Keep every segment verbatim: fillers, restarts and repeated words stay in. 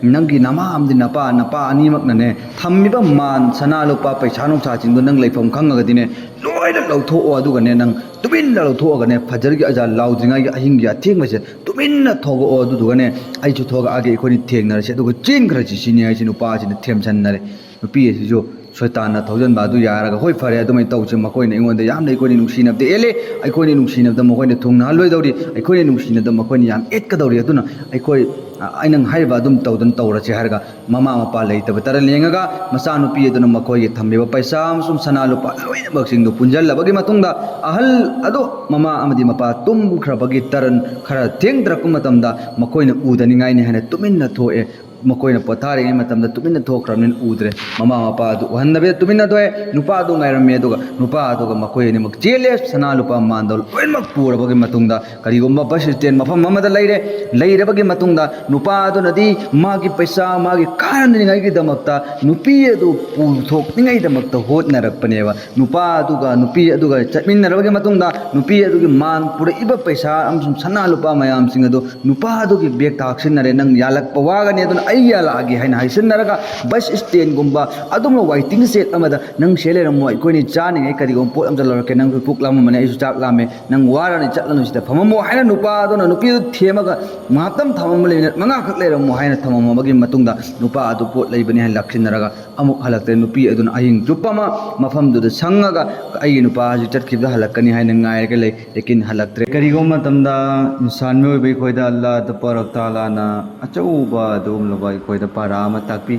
ꯅꯪꯒꯤ ꯅꯃꯥ ꯑꯃꯗꯤ ꯅꯄꯥ, ꯅꯄꯥ ꯑꯅꯤꯃꯛꯅꯅꯦ, ꯊꯝꯃꯤꯕ ꯃꯥꯟ, ꯁꯅꯥ, ꯂꯨꯄꯥ, ꯄꯩꯁꯥ, ꯅꯨꯡꯁꯥꯁꯤꯡꯗꯣ ꯅꯪ ꯂꯩꯐꯝ ꯈꯪꯉꯒꯗꯤꯅꯦ, ꯂꯣꯏꯅ ꯂꯧꯊꯣꯛꯑꯣ꯫ ꯑꯗꯨꯒꯅꯦ, ꯅꯪ ꯇꯨꯃꯤꯟꯅ ꯂꯧꯊꯣꯛꯑꯒꯅꯦ, ꯐꯖꯔꯒꯤ ꯑꯖꯥ ꯂꯥꯎꯗ꯭ꯔꯤꯉꯩꯒꯤ ꯑꯍꯤꯡꯒꯤ ꯑꯊꯦꯡꯕꯁꯦ ꯇꯨꯃꯤꯟꯅ ꯊꯣꯛꯂꯛꯑꯣ꯫ ꯑꯗꯨꯗꯨꯒꯅꯦ, ꯑꯩꯁꯨ ꯊꯣꯛꯂꯛꯑꯒꯦ, ꯑꯩꯈꯣꯏꯅꯤ ꯊꯦꯡꯅꯔꯁꯤ, ꯑꯗꯨꯒ ꯆꯦꯟꯈ꯭ꯔꯁꯤ ꯁꯤꯅꯤ ꯍꯥꯏꯁꯤ ꯅꯨꯄꯥꯁꯤꯅ ꯊꯦꯝꯖꯟꯅꯔꯦ꯫ ꯅꯨꯄꯤ ꯑꯁꯤꯁꯨ ꯁꯣꯏꯇꯥꯟꯅ ꯊꯧꯖꯟꯕ ꯑꯗꯨ ꯌꯥꯔꯒ, "ꯍꯣꯏ, ꯐꯔꯦ, ꯑꯗꯨꯃꯥꯏꯅ ꯇꯧꯁꯤ, ꯃꯈꯣꯏꯅ ꯑꯩꯉꯣꯟꯗ ꯌꯥꯝꯅ ꯑꯩꯈꯣꯏꯅ ꯅꯨꯡꯁꯤꯅꯕꯗ ꯍꯦꯜꯂꯦ, ꯑꯩꯈꯣꯏꯅ ꯅꯨꯡꯁꯤꯅꯕꯗ ꯃꯈꯣꯏꯅ ꯊꯨꯡꯅꯍꯜꯂꯣꯏꯗꯧꯔꯤ, ꯑꯩꯈꯣꯏꯅ ꯅꯨꯡꯁꯤꯅꯕꯗ ꯃꯈꯣꯏꯅ ꯌꯥꯝ ꯑꯦꯠꯀꯗꯧꯔꯤ, ꯑꯗꯨꯅ ꯑꯩꯈꯣꯏ, ꯑ, ꯑꯩꯅ ꯍꯥꯏꯔꯤꯕ ꯑꯗꯨꯝ ꯇꯧꯗꯅ ꯇꯧꯔꯁꯤ" ꯍꯥꯏꯔꯒ, ꯃꯃꯥ ꯃꯄꯥ ꯂꯩꯇꯕ ꯇꯔꯟ ꯌꯦꯡꯉꯒ, ꯃꯆꯥꯅꯨꯄꯤ ꯑꯗꯨꯅ ꯃꯈꯣꯏꯒꯤ ꯊꯝꯂꯤꯕ ꯄꯩꯁꯥ ꯑꯃꯁꯨꯡ ꯁꯅꯥ ꯂꯨꯄꯥ ꯂꯣꯏꯅꯃꯛꯁꯤꯡꯗꯨ ꯄꯨꯟꯁꯤꯜꯂꯕꯒꯤ ꯃꯇꯨꯡꯗ, ꯑꯍꯜ ꯑꯗꯨ, ꯃꯃꯥ ꯑꯃꯗꯤ ꯃꯄꯥ ꯇꯨꯝꯈ꯭ꯔꯕꯒꯤ ꯇꯔꯟ ꯈꯔ ꯊꯦꯡꯊꯔꯛꯄ ꯃꯇꯝꯗ, ꯃꯈꯣꯏꯅ ꯎꯗꯅꯤꯡꯉꯥꯏꯅꯤ ꯍꯥꯏꯅ ꯇꯨꯃꯤꯟꯅ ꯊꯣꯛꯑꯦ꯫ ꯃꯈꯣꯏꯅ ꯄꯣꯊꯥꯔꯤꯉꯩ ꯃꯇꯝꯗ ꯇꯨꯃꯤꯟꯅ ꯊꯣꯛꯈ꯭ꯔꯕꯅꯤꯅ ꯎꯗ꯭ꯔꯦ꯫ ꯃꯃꯥ ꯃꯄꯥ ꯑꯗꯨ ꯎꯍꯟꯗꯕꯤꯗ ꯇꯨꯃꯤꯟꯅ ꯊꯣꯛꯑꯦ꯫ ꯅꯨꯄꯥ ꯑꯗꯨ ꯉꯥꯏꯔꯝꯃꯦ, ꯑꯗꯨꯒ ꯅꯨꯄꯥ ꯑꯗꯨꯒ ꯃꯈꯣꯏ ꯑꯅꯤꯃꯛ ꯆꯦꯜꯂꯦ꯫ ꯁꯅꯥ ꯂꯨꯄꯥ ꯃꯥꯟꯗꯣ ꯂꯣꯏꯅꯃꯛ ꯄꯨꯔꯕꯒꯤ ꯃꯇꯨꯡꯗ, ꯀꯔꯤꯒꯨꯝꯕ ꯕꯁ ꯁ꯭ꯇꯦꯟ ꯃꯐꯝ ꯑꯃꯗ ꯂꯩꯔꯦ꯫ ꯂꯩꯔꯕꯒꯤ ꯃꯇꯨꯡꯗ, ꯅꯨꯄꯥ ꯑꯗꯨꯅꯗꯤ ꯃꯥꯒꯤ ꯄꯩꯁꯥ, ꯃꯥꯒꯤ ꯀꯥꯟꯅꯅꯤꯡꯉꯥꯏꯒꯤꯗꯃꯛꯇ ꯅꯨꯄꯤ ꯑꯗꯨ ꯄꯨꯊꯣꯛꯅꯤꯡꯉꯥꯏꯗꯃꯛꯇ ꯍꯣꯠꯅꯔꯛꯄꯅꯦꯕ꯫ ꯅꯨꯄꯥ ꯑꯗꯨꯒ ꯅꯨꯄꯤ ꯑꯗꯨꯒ ꯆꯠꯃꯤꯟꯅꯔꯕꯒꯤ ꯃꯇꯨꯡꯗ, ꯅꯨꯄꯤ ꯑꯗꯨꯒꯤ ꯃꯥꯟ ꯄꯨꯔꯛꯏꯕ ꯄꯩꯁꯥ ꯑꯃꯁꯨꯡ ꯁꯅꯥ ꯂꯨꯄꯥ ꯃꯌꯥꯝꯁꯤꯡ ꯑꯗꯨ ꯅꯨꯄꯥ ꯑꯗꯨꯒꯤ ꯕꯦꯒꯇ ꯍꯥꯞꯆꯤꯟꯅꯔꯦ꯫ "ꯅꯪ ꯌꯥꯜꯂꯛꯄ ꯋꯥꯒꯅꯤ, ꯑꯗꯨꯅ ꯑꯩ ꯌꯥꯜꯂꯛꯑꯒꯦ" ꯍꯥꯏꯅ ꯍꯥꯏꯁꯤꯟꯅꯔꯒ, ꯕꯁ ꯁ꯭ꯇꯦꯟꯒꯨꯝꯕ ꯑꯗꯨꯝꯕ ꯋꯥꯏꯇꯤꯡ ꯁꯦꯗ ꯑꯃꯗ, "ꯅꯪ ꯁꯤꯗ ꯂꯩꯔꯝꯃꯣ, ꯑꯩꯈꯣꯏꯅꯤ ꯆꯥꯅꯤꯡꯉꯥꯏ ꯀꯔꯤꯒꯨꯝꯕ ꯄꯣꯠ ꯑꯝꯇ ꯂꯧꯔꯛꯀꯦ, ꯅꯪꯁꯨ ꯄꯨꯛ ꯂꯥꯝꯃꯝꯃꯅꯤ, ꯑꯩꯁꯨ ꯆꯥꯛ ꯂꯥꯝꯃꯦ, ꯅꯪ ꯋꯥꯔꯅꯤ, ꯆꯠꯂꯅꯨ, ꯁꯤꯗ ꯐꯝꯃꯝꯃꯣ" ꯍꯥꯏꯅ ꯅꯨꯄꯥ ꯑꯗꯨꯅ ꯅꯨꯄꯤ ꯑꯗꯨ ꯊꯦꯝꯃꯒ, "ꯉꯥꯏꯍꯥꯛꯇꯪ ꯊꯝꯃꯝꯃꯨ, ꯃꯤꯅꯤꯠ ꯃꯉꯥ ꯈꯛ ꯂꯩꯔꯝꯃꯣ" ꯍꯥꯏꯅ ꯊꯝꯃꯝꯃꯕꯒꯤ ꯃꯇꯨꯡꯗ, ꯅꯨꯄꯥ ꯑꯗꯨ ꯄꯣꯠ ꯂꯩꯕꯅꯤ ꯍꯥꯏꯅ ꯂꯥꯛꯁꯤꯟꯅꯔꯒ ꯑꯃꯨꯛ ꯍꯜꯂꯛꯇ꯭ꯔꯦ꯫ ꯅꯨꯄꯤ ꯑꯗꯨꯅ ꯑꯍꯤꯡ ꯆꯨꯞꯄ ꯑꯃ ꯃꯐꯝꯗꯨꯗ ꯁꯪꯉꯒ, "ꯑꯩꯒꯤ ꯅꯨꯄꯥ ꯍꯧꯖꯤꯛ ꯆꯠꯈꯤꯕꯗ ꯍꯜꯂꯛꯀꯅꯤ" ꯍꯥꯏꯅ ꯉꯥꯏꯔꯒ ꯂꯩ, ꯂꯦꯀꯤꯟ ꯍꯜꯂꯛꯇ꯭ꯔꯦ꯫ ꯀꯔꯤꯒꯨꯝꯕ ꯃꯇꯝꯗ ꯏꯟꯁꯥꯟ ꯃꯤꯑꯣꯏꯕ ꯑꯩꯈꯣꯏꯗ ꯑꯜꯂꯥꯍ ꯇꯕꯥꯔꯛ ꯇꯥꯂꯥꯅ ꯑꯆꯧꯕ ꯑꯗꯨꯒꯨꯝꯂꯕ ꯑꯩꯈꯣꯏꯗ ꯄꯥꯔꯥ ꯑꯃ ꯇꯥꯛꯄꯤ꯫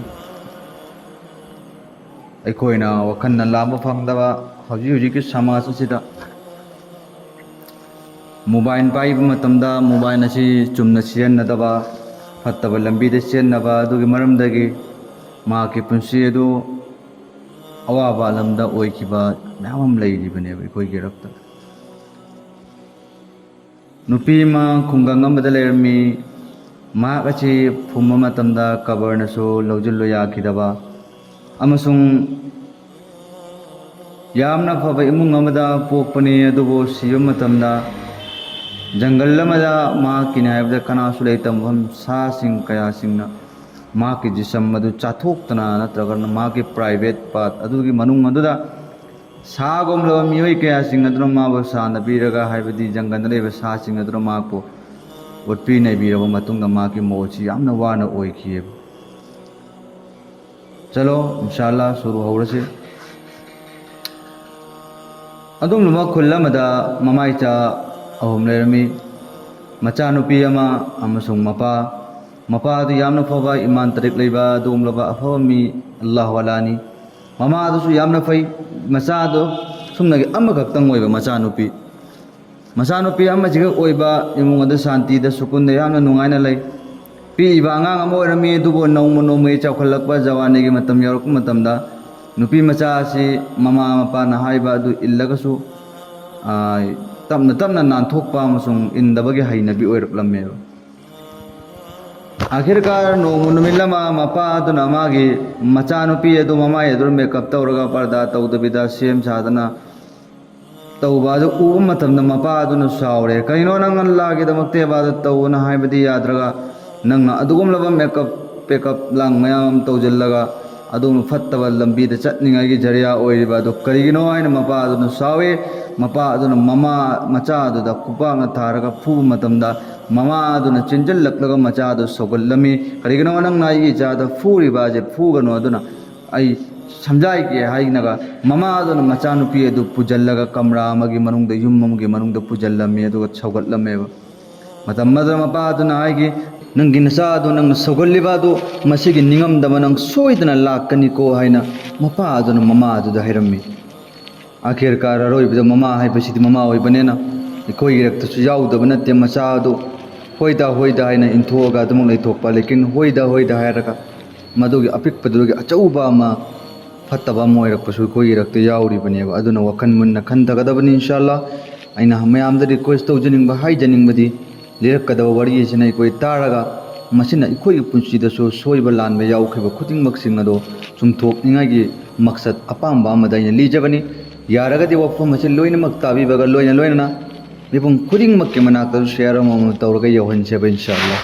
ꯑꯩꯈꯣꯏꯅ ꯋꯥꯈꯜꯅ ꯂꯥꯝꯕ ꯐꯪꯗꯕ ꯍꯧꯖꯤꯛ ꯍꯧꯖꯤꯛꯀꯤ ꯁꯃꯥꯖ ꯑꯁꯤꯗ ꯃꯣꯕꯥꯏꯜ ꯄꯥꯏꯕ ꯃꯇꯝꯗ ꯃꯣꯕꯥꯏꯜ ꯑꯁꯤ ꯆꯨꯝꯅ ꯁꯤꯖꯤꯟꯅꯗꯕ, ꯐꯠꯇꯕ ꯂꯝꯕꯤꯗ ꯁꯤꯖꯤꯟꯅꯕ ꯑꯗꯨꯒꯤ ꯃꯔꯝꯗꯒꯤ ꯃꯍꯥꯛꯀꯤ ꯄꯨꯟꯁꯤ ꯑꯗꯨ ꯑꯋꯥꯕ ꯑꯂꯝꯗ ꯑꯣꯏꯈꯤꯕ ꯃꯌꯥꯝ ꯑꯃ ꯂꯩꯔꯤꯕꯅꯦꯕ ꯑꯩꯈꯣꯏꯒꯤ ꯔꯛꯇ꯫ ꯅꯨꯄꯤ ꯑꯃ ꯈꯨꯡꯒꯪ ꯑꯃꯗ ꯂꯩꯔꯝꯃꯤ꯫ ꯃꯍꯥꯛ ꯑꯁꯤ ꯐꯨꯝꯕ ꯃꯇꯝꯗ ꯀꯕꯔꯅꯁꯨ ꯂꯧꯁꯤꯜꯂꯨ ꯌꯥꯈꯤꯗꯕ ꯑꯃꯁꯨꯡ ꯌꯥꯝꯅ ꯐꯕ ꯏꯃꯨꯡ ꯑꯃꯗ ꯄꯣꯛꯄꯅꯤ, ꯑꯗꯨꯕꯨ ꯁꯤꯕ ꯃꯇꯝꯗ ꯖꯪꯒꯜ ꯑꯃꯗ ꯃꯍꯥꯛꯀꯤꯅꯤ ꯍꯥꯏꯕꯗ ꯀꯅꯥꯁꯨ ꯂꯩꯇꯕ ꯃꯐꯝ ꯁꯥꯁꯤꯡ ꯀꯌꯥꯁꯤꯡꯅ ꯃꯍꯥꯛꯀꯤ ꯖꯤꯁꯝ ꯑꯗꯨ ꯆꯥꯊꯣꯛꯇꯅ ꯅꯠꯇ꯭ꯔꯒꯅ ꯃꯍꯥꯛꯀꯤ private part ꯑꯗꯨꯒꯤ ꯃꯅꯨꯡ ꯑꯗꯨꯗ ꯁꯥꯒꯨꯝꯂꯕ ꯃꯤꯑꯣꯏ ꯀꯌꯥꯁꯤꯡ ꯑꯗꯨꯅ ꯃꯥꯕꯨ ꯁꯥꯟꯅꯕꯤꯔꯒ, ꯍꯥꯏꯕꯗꯤ ꯖꯪꯒꯜꯗ ꯂꯩꯕ ꯁꯥꯁꯤꯡ ꯑꯗꯨꯅ ꯃꯍꯥꯛꯄꯨ ꯑꯣꯠꯄꯤ ꯅꯩꯕꯤꯔꯕ ꯃꯇꯨꯡꯗ ꯃꯍꯥꯛꯀꯤ ꯃꯣꯠꯁꯤ ꯌꯥꯝꯅ ꯋꯥꯅ ꯑꯣꯏꯈꯤꯑꯕ꯫ ꯆꯂꯣ, ꯏꯟꯁꯥ ꯑꯜꯂꯥ, ꯁꯨꯔꯨ ꯍꯧꯔꯁꯤ꯫ ꯑꯗꯨꯒꯨꯝꯂꯕ ꯈꯨꯜ ꯑꯃꯗ ꯃꯃꯥꯏꯆꯥ ꯑꯍꯨꯝ ꯂꯩꯔꯝꯃꯤ꯫ ꯃꯆꯥꯅꯨꯄꯤ ꯑꯃ ꯑꯃꯁꯨꯡ ꯃꯄꯥ꯫ ꯃꯄꯥ ꯑꯗꯨ ꯌꯥꯝꯅ ꯐꯕ, ꯏꯃꯥꯟ ꯇꯔꯤꯛ ꯂꯩꯕ, ꯑꯗꯨꯒꯨꯝꯂꯕ ꯑꯐꯕ ꯃꯤ, ꯑꯜꯂꯥꯍꯨ ꯑꯂꯥꯅꯤ꯫ ꯃꯃꯥ ꯑꯗꯨꯁꯨ ꯌꯥꯝꯅ ꯐꯩ꯫ ꯃꯆꯥ ꯑꯗꯨ ꯁꯨꯝꯅꯒꯤ ꯑꯃꯈꯛꯇꯪ ꯑꯣꯏꯕ ꯃꯆꯥꯅꯨꯄꯤ꯫ ꯃꯆꯥꯅꯨꯄꯤ ꯑꯃꯁꯤꯒ ꯑꯣꯏꯕ ꯏꯃꯨꯡ ꯑꯗꯨ ꯁꯥꯟꯇꯤꯗ, ꯁꯨꯀꯨꯟꯗ ꯌꯥꯝꯅ ꯅꯨꯡꯉꯥꯏꯅ ꯂꯩ꯫ ꯄꯤꯛꯏꯕ ꯑꯉꯥꯡ ꯑꯃ ꯑꯣꯏꯔꯝꯃꯤ, ꯑꯗꯨꯕꯨ ꯅꯣꯡꯃ ꯅꯣꯡꯃꯒꯤ ꯆꯥꯎꯈꯠꯂꯛꯄ, ꯖꯋꯥꯅꯤꯒꯤ ꯃꯇꯝ ꯌꯧꯔꯛꯄ ꯃꯇꯝꯗ ꯅꯨꯄꯤ ꯃꯆꯥ ꯑꯁꯤ ꯃꯃꯥ ꯃꯄꯥꯅ ꯍꯥꯏꯕ ꯑꯗꯨ ꯏꯜꯂꯒꯁꯨ, ꯑ, ꯇꯞꯅ ꯇꯞꯅ ꯅꯥꯟꯊꯣꯛꯄ ꯑꯃꯁꯨꯡ ꯏꯟꯗꯕꯒꯤ ꯍꯩꯅꯕꯤ ꯑꯣꯏꯔꯛꯂꯝꯃꯦꯕ꯫ ꯑꯥꯈꯤꯔꯀꯥꯔ ꯅꯣꯡꯃ ꯅꯨꯃꯤꯠ ꯑꯃ ꯃꯄꯥ ꯑꯗꯨꯅ ꯃꯥꯒꯤ ꯃꯆꯥꯅꯨꯄꯤ ꯑꯗꯨ ꯃꯃꯥꯏ ꯑꯗꯨ makeup ꯇꯧꯔꯒ ꯄꯔꯗꯥ ꯇꯧꯗꯕꯤꯗ ꯁꯦꯝ ꯁꯥꯗꯅ ꯇꯧꯕ ꯑꯗꯨ ꯎꯕ ꯃꯇꯝꯗ ꯃꯄꯥ ꯑꯗꯨꯅ ꯁꯥꯎꯔꯦ꯫ "ꯀꯩꯅꯣ, ꯅꯪ ꯑꯜꯂꯥꯒꯤꯗꯃꯛꯇ ꯏꯕꯥꯗꯠ ꯇꯧꯑꯣꯅ ꯍꯥꯏꯕꯗꯤ ꯌꯥꯗ꯭ꯔꯒ ꯅꯪꯅ ꯑꯗꯨꯒꯨꯝꯂꯕ makeup ꯄꯦꯀꯞ ꯂꯥꯡ ꯃꯌꯥꯝ ꯑꯃ ꯇꯧꯁꯤꯜꯂꯒ ꯑꯗꯨꯒꯨꯝꯕ ꯐꯠꯇꯕ ꯂꯝꯕꯤꯗ ꯆꯠꯅꯤꯡꯉꯥꯏꯒꯤ ꯖꯔꯤꯌꯥ ꯑꯣꯏꯔꯤꯕ ꯑꯗꯨ ꯀꯔꯤꯒꯤꯅꯣ?" ꯍꯥꯏꯅ ꯃꯄꯥ ꯑꯗꯨꯅ ꯁꯥꯎꯏ꯫ ꯃꯄꯥ ꯑꯗꯨꯅ ꯃꯃꯥ, ꯃꯆꯥ ꯑꯗꯨꯗ ꯈꯨꯄꯥꯛꯅ ꯊꯥꯔꯒ ꯐꯨꯕ ꯃꯇꯝꯗ ꯃꯃꯥ ꯑꯗꯨꯅ ꯆꯦꯟꯁꯤꯜꯂꯛꯂꯒ ꯃꯆꯥ ꯑꯗꯨ ꯁꯧꯒꯠꯂꯝꯃꯤ꯫ "ꯀꯔꯤꯒꯤꯅꯣ ꯅꯪꯅ ꯑꯩꯒꯤ ꯏꯆꯥꯗ ꯐꯨꯔꯤꯕ ꯑꯁꯦ? ꯐꯨꯒꯅꯨ, ꯑꯗꯨꯅ ꯑꯩ ꯁꯝꯖꯥꯏꯒꯦ" ꯍꯥꯏꯅꯒ ꯃꯃꯥ ꯑꯗꯨꯅ ꯃꯆꯥꯅꯨꯄꯤ ꯑꯗꯨ ꯄꯨꯁꯤꯜꯂꯒ ꯀꯝꯔꯥ ꯑꯃꯒꯤ ꯃꯅꯨꯡꯗ, ꯌꯨꯝ ꯑꯃꯒꯤ ꯃꯅꯨꯡꯗ ꯄꯨꯁꯤꯜꯂꯝꯃꯤ, ꯑꯗꯨꯒ ꯁꯧꯒꯠꯂꯝꯃꯦꯕ꯫ ꯃꯇꯝ ꯑꯗꯨꯗ ꯃꯄꯥ ꯑꯗꯨꯅ ꯍꯥꯏꯈꯤ, "ꯅꯪꯒꯤ ꯅꯆꯥ ꯑꯗꯨ ꯅꯪꯅ ꯁꯧꯒꯠꯂꯤꯕ ꯑꯗꯨ ꯃꯁꯤꯒꯤ ꯅꯤꯡꯉꯝꯗꯕ ꯅꯪ ꯁꯣꯏꯗꯅ ꯂꯥꯛꯀꯅꯤꯀꯣ" ꯍꯥꯏꯅ ꯃꯄꯥ ꯑꯗꯨꯅ ꯃꯃꯥ ꯑꯗꯨꯗ ꯍꯥꯏꯔꯝꯃꯤ꯫ ꯑꯥꯈꯤꯔꯀꯥꯔ ꯑꯔꯣꯏꯕꯗ ꯃꯃꯥ ꯍꯥꯏꯕꯁꯤꯗꯤ ꯃꯃꯥ ꯑꯣꯏꯕꯅꯤꯅ ꯑꯩꯈꯣꯏꯒꯤ ꯏꯔꯛꯇꯁꯨ ꯌꯥꯎꯗꯕ ꯅꯠꯇꯦ꯫ ꯃꯆꯥ ꯑꯗꯨ "ꯍꯣꯏꯗ, ꯍꯣꯏꯗ" ꯍꯥꯏꯅ ꯏꯟꯊꯣꯛꯑꯒ ꯑꯗꯨꯃꯛ ꯂꯩꯊꯣꯛꯄ, ꯂꯦꯀꯤꯟ "ꯍꯣꯏꯗ, ꯍꯣꯏꯗ" ꯍꯥꯏꯔꯒ ꯃꯗꯨꯒꯤ ꯑꯄꯤꯛꯄꯗꯨꯗꯒꯤ ꯑꯆꯧꯕ ꯑꯃ, ꯐꯠꯇꯕ ꯑꯃ ꯑꯣꯏꯔꯛꯄꯁꯨ ꯑꯩꯈꯣꯏꯒꯤ ꯏꯔꯛꯇ ꯌꯥꯎꯔꯤꯕꯅꯦꯕ꯫ ꯑꯗꯨꯅ ꯋꯥꯈꯜ ꯃꯨꯟꯅ ꯈꯟꯊꯒꯗꯕꯅꯤ, ꯏꯟꯁꯥ ꯑꯜꯂꯥ꯫ ꯑꯩꯅ ꯃꯌꯥꯝꯗ request ꯇꯧꯖꯅꯤꯡꯕ, ꯍꯥꯏꯖꯅꯤꯡꯕꯗꯤ, ꯂꯤꯔꯛꯀꯗꯕ ꯋꯥꯔꯤ ꯑꯁꯤꯅ ꯑꯩꯈꯣꯏ ꯇꯥꯔꯒ ꯃꯁꯤꯅ ꯑꯩꯈꯣꯏꯒꯤ ꯄꯨꯟꯁꯤꯗꯁꯨ ꯁꯣꯏꯕ ꯂꯥꯟꯕ ꯌꯥꯎꯈꯤꯕ ꯈꯨꯗꯤꯡꯃꯛꯁꯤꯡ ꯑꯗꯣ ꯆꯨꯝꯊꯣꯛꯅꯤꯡꯉꯥꯏꯒꯤ ꯃꯛꯁꯠ ꯑꯄꯥꯝꯕ ꯑꯃꯗ ꯑꯩꯅ ꯂꯤꯖꯕꯅꯤ꯫ ꯌꯥꯔꯒꯗꯤ ꯋꯥꯐꯝ ꯑꯁꯤ ꯂꯣꯏꯅꯃꯛ ꯇꯥꯕꯤꯕꯒ ꯂꯣꯏꯅ ꯂꯣꯏꯅꯅ ꯃꯤꯄꯨꯝ ꯈꯨꯗꯤꯡꯃꯛꯀꯤ ꯃꯅꯥꯛꯇꯁꯨ share ꯑꯃꯃꯝ ꯇꯧꯔꯒ ꯌꯧꯍꯟꯁꯦꯕ, ꯏꯟꯁꯥ ꯑꯜꯂꯥ꯫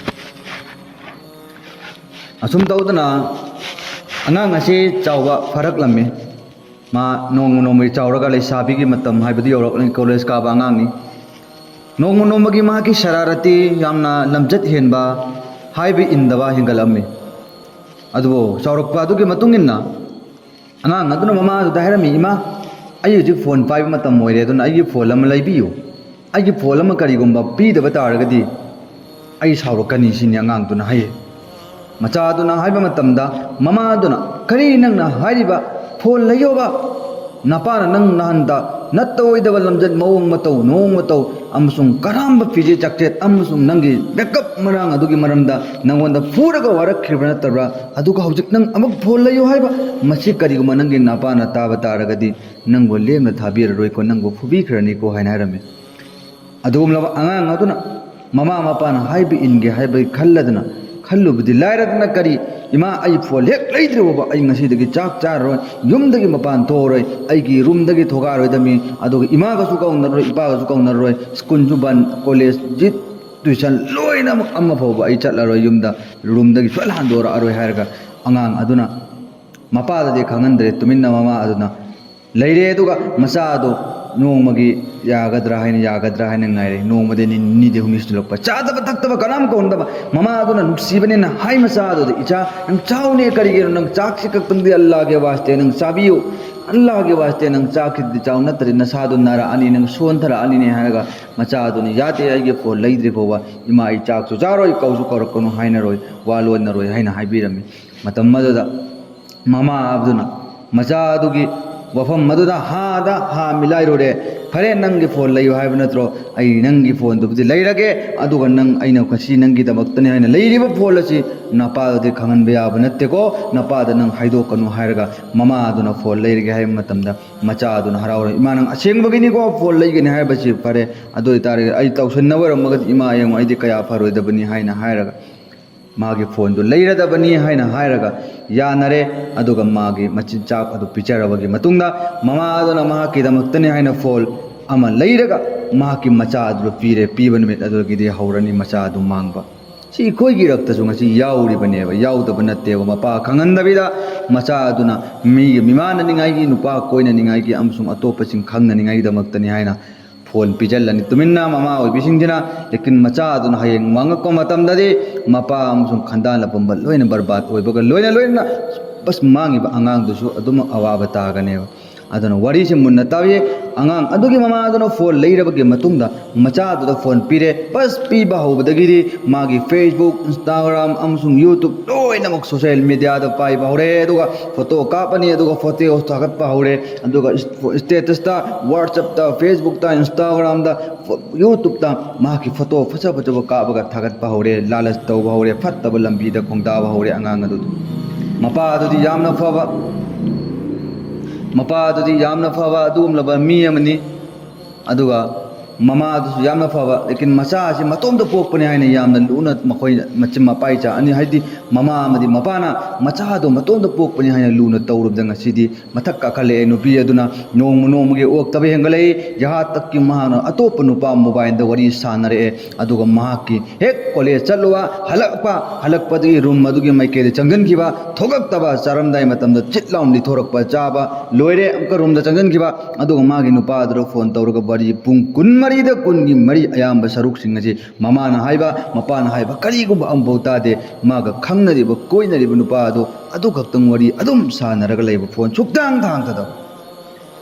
ꯑꯁꯨꯝ ꯇꯧꯗꯅ ꯑꯉꯥꯡ ꯑꯁꯤ ꯆꯥꯎꯕ ꯐꯔꯛꯂꯝꯃꯤ꯫ ꯃꯥ ꯅꯣꯡꯃ ꯅꯣꯡꯃꯒꯤ ꯆꯥꯎꯔꯒ ꯂꯩꯁꯥꯕꯤꯒꯤ ꯃꯇꯝ ꯍꯥꯏꯕꯗꯨ ꯌꯧꯔꯛꯂꯤ꯫ ꯀꯣꯂꯦꯖ ꯀꯥꯕ ꯑꯉꯥꯡꯅꯤ꯫ ꯅꯣꯡꯃ ꯅꯣꯡꯃꯒꯤ ꯃꯍꯥꯛꯀꯤ ꯁꯔꯥꯔꯇꯤ, ꯌꯥꯝꯅ ꯂꯝꯆꯠ ꯍꯦꯟꯕ, ꯍꯥꯏꯕ ꯏꯟꯗꯕ ꯍꯦꯟꯒꯠꯂꯝꯃꯤ꯫ ꯑꯗꯨꯕꯨ ꯆꯥꯎꯔꯛꯄ ꯑꯗꯨꯒꯤ ꯃꯇꯨꯡ ꯏꯟꯅ ꯑꯉꯥꯡ ꯑꯗꯨꯅ ꯃꯃꯥ ꯑꯗꯨꯗ ꯍꯥꯏꯔꯝꯃꯤ, "ꯏꯃꯥ, ꯑꯩ ꯍꯧꯖꯤꯛ ꯐꯣꯟ ꯄꯥꯏꯕ ꯃꯇꯝ ꯑꯣꯏꯔꯦ, ꯑꯗꯨꯅ ꯑꯩꯒꯤ ꯐꯣꯟ ꯑꯃ ꯂꯩꯕꯤꯌꯨ꯫ ꯑꯩꯒꯤ ꯐꯣꯟ ꯑꯃ ꯀꯔꯤꯒꯨꯝꯕ ꯄꯤꯗꯕ ꯇꯥꯔꯒꯗꯤ ꯑꯩ ꯁꯥꯎꯔꯛꯀꯅꯤ," ꯁꯤꯅꯤ ꯑꯉꯥꯡꯗꯨꯅ ꯍꯥꯏꯌꯦ꯫ ꯃꯆꯥꯗꯨꯅ ꯍꯥꯏꯕ ꯃꯇꯝꯗ ꯃꯃꯥꯗꯨꯅ, "ꯀꯔꯤ ꯅꯪꯅ ꯍꯥꯏꯔꯤꯕ? ꯐꯣꯟ ꯂꯩꯌꯣꯕ? ꯅꯄꯥꯅ ꯅꯪ ꯅꯍꯥꯟꯗ ꯅꯠꯇ ꯑꯣꯏꯗꯕ ꯂꯝꯆꯠ, ꯃꯑꯣꯡ ꯃꯇꯧ, ꯅꯣꯡ ꯃꯇꯧ ꯑꯃꯁꯨꯡ ꯀꯔꯝꯕ ꯐꯤꯖꯦꯠ ꯆꯥꯛꯆꯦꯠ ꯑꯃꯁꯨꯡ ꯅꯪꯒꯤ ꯃꯦꯀꯞ ꯃꯔꯥꯡ ꯑꯗꯨꯒꯤ ꯃꯔꯝꯗ ꯅꯪꯉꯣꯟꯗ ꯐꯨꯔꯒ ꯋꯥꯔꯛꯈꯤꯕ ꯅꯠꯇꯕ꯭ꯔꯥ? ꯑꯗꯨꯒ ꯍꯧꯖꯤꯛ ꯅꯪ ꯑꯃꯨꯛ ꯐꯣꯟ ꯂꯩꯌꯨ ꯍꯥꯏꯕ? ꯃꯁꯤ ꯀꯔꯤꯒꯨꯝꯕ ꯅꯪꯒꯤ ꯅꯄꯥꯅ ꯇꯥꯕ ꯇꯥꯔꯒꯗꯤ ꯅꯪꯕꯨ ꯂꯦꯝꯅ ꯊꯥꯕꯤꯔꯔꯣꯏꯀꯣ, ꯅꯪꯕꯨ ꯐꯨꯕꯤꯈ꯭ꯔꯅꯤꯀꯣ," ꯍꯥꯏꯅ ꯍꯥꯏꯔꯝꯃꯤ꯫ ꯑꯗꯨꯒꯨꯝꯂꯕ ꯑꯉꯥꯡ ꯑꯗꯨꯅ ꯃꯃꯥ ꯃꯄꯥꯅ ꯍꯥꯏꯕ ꯏꯟꯒꯦ ꯍꯥꯏꯕꯒꯤ ꯈꯜꯂꯗꯅ, ꯈꯜꯂꯨꯕꯗꯤ ꯂꯥꯏꯔꯗꯅ, "ꯀꯔꯤ, ꯏꯃꯥ, ꯑꯩ ꯐꯣꯟ ꯍꯦꯛ ꯂꯩꯗ꯭ꯔꯤꯕ ꯐꯥꯎꯕ ꯑꯩ ꯉꯁꯤꯗꯒꯤ ꯆꯥꯛ ꯆꯥꯔꯔꯣꯏ, ꯌꯨꯝꯗꯒꯤ ꯃꯄꯥꯟ ꯊꯣꯛꯑꯔꯣꯏ, ꯑꯩꯒꯤ ꯔꯨꯝꯗꯒꯤ ꯊꯣꯛꯂꯛꯑꯔꯣꯏꯗꯕꯅꯤ, ꯑꯗꯨꯒ ꯏꯃꯥꯒꯁꯨ ꯀꯧꯅꯔꯔꯣꯏ, ꯏꯄꯥꯒꯁꯨ ꯀꯧꯅꯔꯔꯣꯏ, ꯁ꯭ꯀꯨꯜꯁꯨ ꯕꯟ, ꯀꯣꯂꯦꯖ, ꯖꯤꯠ, ꯇ꯭ꯌꯨꯁꯟ ꯂꯣꯏꯅꯃꯛ ꯑꯃ ꯐꯥꯎꯕ ꯑꯩ ꯆꯠꯂꯔꯣꯏ, ꯌꯨꯝꯗ, ꯔꯨꯝꯗꯒꯤ ꯁꯨꯡꯍꯟ ꯍꯟꯗꯣꯔꯛꯑꯔꯣꯏ" ꯍꯥꯏꯔꯒ ꯑꯉꯥꯡ ꯑꯗꯨꯅ ꯃꯄꯥꯗꯗꯤ ꯈꯪꯍꯟꯗ꯭ꯔꯦ, ꯇꯨꯃꯤꯟꯅ ꯃꯃꯥ ꯑꯗꯨꯅ ꯂꯩꯔꯦ꯫ ꯑꯗꯨꯒ ꯃꯆꯥ ꯑꯗꯣ ꯅꯣꯡꯃꯒꯤ ꯌꯥꯒꯗ꯭ꯔꯥ ꯍꯥꯏꯅ, ꯌꯥꯒꯗ꯭ꯔꯥ ꯍꯥꯏꯅ ꯉꯥꯏꯔꯦ꯫ ꯅꯣꯡꯃꯗꯤ ꯅꯤ-, ꯅꯤꯅꯤꯗꯤ ꯍꯨꯝꯅꯤ ꯁꯨꯖꯜꯂꯛꯄ, ꯆꯥꯗꯕ ꯊꯛꯇꯕ ꯀꯅꯥꯝ ꯀꯧꯅꯗꯕ꯫ ꯃꯃꯥ ꯑꯗꯨꯅ ꯅꯨꯡꯁꯤꯕꯅꯤꯅ ꯍꯥꯏ ꯃꯆꯥ ꯑꯗꯨꯗ, "ꯏꯆꯥ, ꯅꯪ ꯆꯥꯎꯅꯦ, ꯀꯔꯤꯒꯤꯅꯣ ꯅꯪ ꯆꯥꯛꯁꯤ ꯈꯛꯇꯪꯗꯤ ꯑꯜꯂꯥꯒꯤ ꯋꯥꯁꯇꯦ ꯅꯪ ꯆꯥꯕꯤꯌꯨ, ꯑꯜꯂꯥꯒꯤ ꯋꯥꯁꯇꯦ ꯅꯪ ꯆꯥꯛꯁꯤꯗꯤ ꯆꯥꯎ, ꯅꯠꯇ꯭ꯔꯗꯤ ꯅꯁꯥꯗꯣ ꯅꯥꯔꯛꯑꯅꯤ, ꯅꯪ ꯁꯣꯟꯊꯔꯛꯑꯅꯤꯅꯦ" ꯍꯥꯏꯔꯒ ꯃꯆꯥ ꯑꯗꯨꯅ, "ꯌꯥꯗꯦ, ꯑꯩꯒꯤ ꯐꯣꯟ ꯂꯩꯗ꯭ꯔꯤ ꯐꯥꯎꯕ ꯏꯃꯥ ꯑꯩ ꯆꯥꯛꯁꯨ ꯆꯥꯔꯣꯏ, ꯀꯧꯁꯨ ꯀꯧꯔꯛꯀꯅꯨ, ꯍꯥꯏꯅꯔꯣꯏ, ꯋꯥ ꯂꯣꯟꯅꯔꯣꯏ" ꯍꯥꯏꯅ ꯍꯥꯏꯕꯤꯔꯝꯃꯤ꯫ ꯃꯇꯝ ꯑꯗꯨꯗ ꯃꯃꯥ ꯑꯗꯨꯅ ꯃꯆꯥ ꯑꯗꯨꯒꯤ ꯋꯥꯐꯝ ꯑꯗꯨꯗ ꯍꯥꯗ ꯍꯥ ꯃꯤꯂꯥꯏꯔꯨꯔꯦ꯫ "ꯐꯔꯦ, ꯅꯪꯒꯤ ꯐꯣꯟ ꯂꯩꯌꯨ ꯍꯥꯏꯕ ꯅꯠꯇ꯭ꯔꯣ? ꯑꯩ ꯅꯪꯒꯤ ꯐꯣꯟꯗꯨꯕꯨꯗꯤ ꯂꯩꯔꯒꯦ, ꯑꯗꯨꯒ ꯅꯪ, ꯑꯩꯅ ꯉꯁꯤ ꯅꯪꯒꯤꯗꯃꯛꯇꯅꯤ ꯍꯥꯏꯅ ꯂꯩꯔꯤꯕ ꯐꯣꯟ ꯑꯁꯤ ꯅꯄꯥꯗꯗꯤ ꯈꯪꯍꯟꯕ ꯌꯥꯕ ꯅꯠꯇꯦꯀꯣ, ꯅꯄꯥꯗ ꯅꯪ ꯍꯥꯏꯗꯣꯛꯀꯅꯨ" ꯍꯥꯏꯔꯒ ꯃꯃꯥ ꯑꯗꯨꯅ ꯐꯣꯟ ꯂꯩꯔꯒꯦ ꯍꯥꯏꯕ ꯃꯇꯝꯗ ꯃꯆꯥ ꯑꯗꯨꯅ ꯍꯔꯥꯎꯔꯦ꯫ "ꯏꯃꯥ, ꯅꯪ ꯑꯁꯦꯡꯕꯒꯤꯅꯤꯀꯣ ꯐꯣꯟ ꯂꯩꯒꯅꯤ ꯍꯥꯏꯕꯁꯤ? ꯐꯔꯦ, ꯑꯗꯨ ꯑꯣꯏꯇꯥꯔꯒꯗꯤ ꯑꯩ ꯇꯧꯁꯟꯅꯕ ꯑꯣꯏꯔꯝꯃꯒꯗꯤ ꯏꯃꯥ ꯌꯦꯡꯉꯨ, ꯑꯩꯗꯤ ꯀꯌꯥ ꯐꯔꯣꯏꯗꯕꯅꯤ" ꯍꯥꯏꯅ ꯍꯥꯏꯔꯒ ꯃꯥꯒꯤ ꯐꯣꯟꯗꯨ ꯂꯩꯔꯗꯕꯅꯤ ꯍꯥꯏꯅ ꯍꯥꯏꯔꯒ ꯌꯥꯅꯔꯦ꯫ ꯑꯗꯨꯒ ꯃꯥꯒꯤ ꯃꯆꯤꯟꯖꯥꯛ ꯑꯗꯨ ꯄꯤꯖꯔꯕꯒꯤ ꯃꯇꯨꯡꯗ ꯃꯃꯥ ꯑꯗꯨꯅ ꯃꯍꯥꯛꯀꯤꯗꯃꯛꯇꯅꯤ ꯍꯥꯏꯅ ꯐꯣꯟ ꯑꯃ ꯂꯩꯔꯒ ꯃꯍꯥꯛꯀꯤ ꯃꯆꯥ ꯑꯗꯨꯗ ꯄꯤꯔꯦ꯫ ꯄꯤꯕ ꯅꯨꯃꯤꯠ ꯑꯗꯨꯗꯒꯤꯗꯤ ꯍꯧꯔꯅꯤ ꯃꯆꯥ ꯑꯗꯨ ꯃꯥꯡꯕ꯫ ꯁꯤ ꯑꯩꯈꯣꯏꯒꯤ ꯏꯔꯛꯇꯁꯨ ꯉꯁꯤ ꯌꯥꯎꯔꯤꯕꯅꯦꯕ, ꯌꯥꯎꯗꯕ ꯅꯠꯇꯦꯕ꯫ ꯃꯄꯥ ꯈꯪꯍꯟꯗꯕꯤꯗ ꯃꯆꯥ ꯑꯗꯨꯅ ꯃꯤꯒꯤ ꯃꯤꯃꯥꯟꯅꯅꯤꯡꯉꯥꯏꯒꯤ, ꯅꯨꯄꯥ ꯀꯣꯏꯅꯅꯤꯡꯉꯥꯏꯒꯤ ꯑꯃꯁꯨꯡ ꯑꯇꯣꯞꯄꯁꯤꯡ ꯈꯪꯅꯅꯤꯡꯉꯥꯏꯒꯤꯗꯃꯛꯇꯅꯤ ꯍꯥꯏꯅ ꯐꯣꯟ ꯄꯤꯖꯜꯂꯅꯤ ꯇꯨꯃꯤꯟꯅ ꯃꯃꯥ ꯑꯣꯏꯕꯤꯁꯤꯡꯁꯤꯅ꯫ ꯂꯦꯀꯤꯟ ꯃꯆꯥ ꯑꯗꯨꯅ ꯍꯌꯦꯡ ꯃꯥꯡꯉꯛꯄ ꯃꯇꯝꯗꯗꯤ ꯃꯄꯥ ꯑꯃꯁꯨꯡ ꯈꯟꯗꯥꯅ ꯄꯨꯝꯕ ꯂꯣꯏꯅ ꯕꯔꯕꯥꯗ ꯑꯣꯏꯕꯒ ꯂꯣꯏꯅ ꯂꯣꯏꯅꯅ ꯕꯁ ꯃꯥꯡꯉꯤꯕ ꯑꯉꯥꯡꯗꯨꯁꯨ ꯑꯗꯨꯃꯛ ꯑꯋꯥꯕ ꯇꯥꯒꯅꯦꯕ꯫ ꯑꯗꯨꯅ ꯋꯥꯔꯤꯁꯤ ꯃꯨꯟꯅ ꯇꯥꯕꯤꯌꯦ꯫ ꯑꯉꯥꯡ ꯑꯗꯨꯒꯤ ꯃꯃꯥ ꯑꯗꯨꯅ ꯐꯣꯟ ꯂꯩꯔꯕꯒꯤ ꯃꯇꯨꯡꯗ ꯃꯆꯥꯗꯨꯗ ꯐꯣꯟ ꯄꯤꯔꯦ꯫ ꯕꯁ ꯄꯤꯕ ꯍꯧꯕꯗꯒꯤꯗꯤ ꯃꯥꯒꯤ Facebook, Instagram ꯑꯃꯁꯨꯡ YouTube ꯂꯣꯏꯅꯃꯛ ꯁꯣꯁꯦꯜ ꯃꯦꯗꯤꯌꯥꯗ ꯄꯥꯏꯕ ꯍꯧꯔꯦ꯫ ꯑꯗꯨꯒ ꯐꯣꯇꯣ ꯀꯥꯞꯄꯅꯤ, ꯑꯗꯨꯒ ꯐꯣꯇꯣ ꯊꯥꯒꯠꯄ ꯍꯧꯔꯦ꯫ ꯑꯗꯨꯒ ꯏꯁ-, ꯏꯁꯇꯦꯇꯁꯇ, WhatsAppꯇ, Facebookꯇ, Instagramꯗ, YouTubeꯇ ꯃꯍꯥꯛꯀꯤ ꯐꯣꯇꯣ ꯐꯖ ꯐꯖꯕ ꯀꯥꯞꯄꯒ ꯊꯥꯒꯠꯄ ꯍꯧꯔꯦ꯫ ꯂꯥꯂꯁ ꯇꯧꯕ ꯍꯧꯔꯦ꯫ ꯐꯠꯇꯕ ꯂꯝꯕꯤꯗ ꯈꯣꯡꯗꯥꯕ ꯍꯧꯔꯦ ꯑꯉꯥꯡ ꯑꯗꯨꯗꯤ꯫ ꯃꯄꯥ ꯑꯗꯨꯗꯤ ꯌꯥꯝꯅ ꯐꯕ, ꯃꯄꯥ ꯑꯗꯨꯗꯤ ꯌꯥꯝꯅ ꯐꯕ ꯑꯗꯨꯒꯨꯝꯂꯕ ꯃꯤ ꯑꯃꯅꯤ꯫ ꯑꯗꯨꯒ ꯃꯃꯥ ꯑꯗꯨꯁꯨ ꯌꯥꯝꯅ ꯐꯕ, ꯂꯦꯀꯤꯟ ꯃꯆꯥ ꯑꯁꯤ ꯃꯇꯣꯝꯇ ꯄꯣꯛꯄꯅꯤ ꯍꯥꯏꯅ ꯌꯥꯝꯅ ꯂꯨꯅ ꯃꯈꯣꯏ ꯃꯆꯤꯟ ꯃꯄꯥꯏ ꯆꯥ ꯑꯅꯤ, ꯍꯥꯏꯗꯤ ꯃꯃꯥ ꯑꯃꯗꯤ ꯃꯄꯥꯅ ꯃꯆꯥꯗꯣ ꯃꯇꯣꯝꯇ ꯄꯣꯛꯄꯅꯤ ꯍꯥꯏꯅ ꯂꯨꯅ ꯇꯧꯔꯨꯕꯗ ꯉꯁꯤꯗꯤ ꯃꯊꯛ ꯀꯥꯈꯠꯂꯛꯑꯦ꯫ ꯅꯨꯄꯤ ꯑꯗꯨꯅ ꯅꯣꯡꯃ ꯅꯣꯡꯃꯒꯤ ꯑꯣꯛꯇꯕ ꯍꯦꯟꯒꯠꯂꯛꯏ꯫ ꯌꯥꯍꯥ ꯇꯛꯀꯤ ꯃꯍꯥꯛꯅ ꯑꯇꯣꯞꯄ ꯅꯨꯄꯥ mobileꯗ ꯋꯥꯔꯤ ꯁꯥꯟꯅꯔꯛꯑꯦ꯫ ꯑꯗꯨꯒ ꯃꯍꯥꯛꯀꯤ ꯍꯦꯛ ꯀꯣꯂꯦꯖ ꯆꯠꯂꯨꯕ, ꯍꯜꯂꯛꯄ, ꯍꯜꯂꯛꯄꯗꯒꯤ ꯔꯨꯝ ꯑꯗꯨꯒꯤ ꯃꯥꯏꯀꯩꯗ ꯆꯪꯁꯤꯟꯈꯤꯕ, ꯊꯣꯛꯂꯛꯇꯕ, ꯆꯥꯔꯝꯗꯥꯏ ꯃꯇꯝꯗ ꯆꯤꯠ ꯂꯥꯎꯅ ꯂꯤꯊꯣꯔꯛꯄ, ꯆꯥꯕ ꯂꯣꯏꯔꯦ, ꯑꯃꯨꯛꯀ ꯔꯨꯝꯗ ꯆꯪꯁꯤꯟꯈꯤꯕ, ꯑꯗꯨꯒ ꯃꯥꯒꯤ ꯅꯨꯄꯥꯗꯨꯗ ꯐꯣꯟ ꯇꯧꯔꯒ ꯋꯥꯔꯤ ꯄꯨꯡ ꯀꯨꯟꯃꯔꯤꯗ ꯀꯨꯟꯒꯤ ꯃꯔꯤ ꯑꯌꯥꯝꯕ ꯁꯔꯨꯛꯁꯤꯡ ꯑꯁꯤ ꯃꯃꯥꯅ ꯍꯥꯏꯕ, ꯃꯄꯥꯅ ꯍꯥꯏꯕ ꯀꯔꯤꯒꯨꯝꯕ ꯑꯃꯐꯥꯎ ꯇꯥꯗꯦ꯫ ꯃꯥꯒ ꯈꯪꯅꯔꯤꯕ, ꯀꯣꯏꯅꯔꯤꯕ ꯅꯨꯄꯥ ꯑꯗꯨ ꯑꯗꯨ ꯈꯛꯇꯪ ꯋꯥꯔꯤ ꯑꯗꯨꯝ ꯁꯥꯟꯅꯔꯒ ꯂꯩꯕ, ꯐꯣꯟ ꯁꯨꯛꯊꯥꯡ ꯊꯥꯡꯊꯗꯕ꯫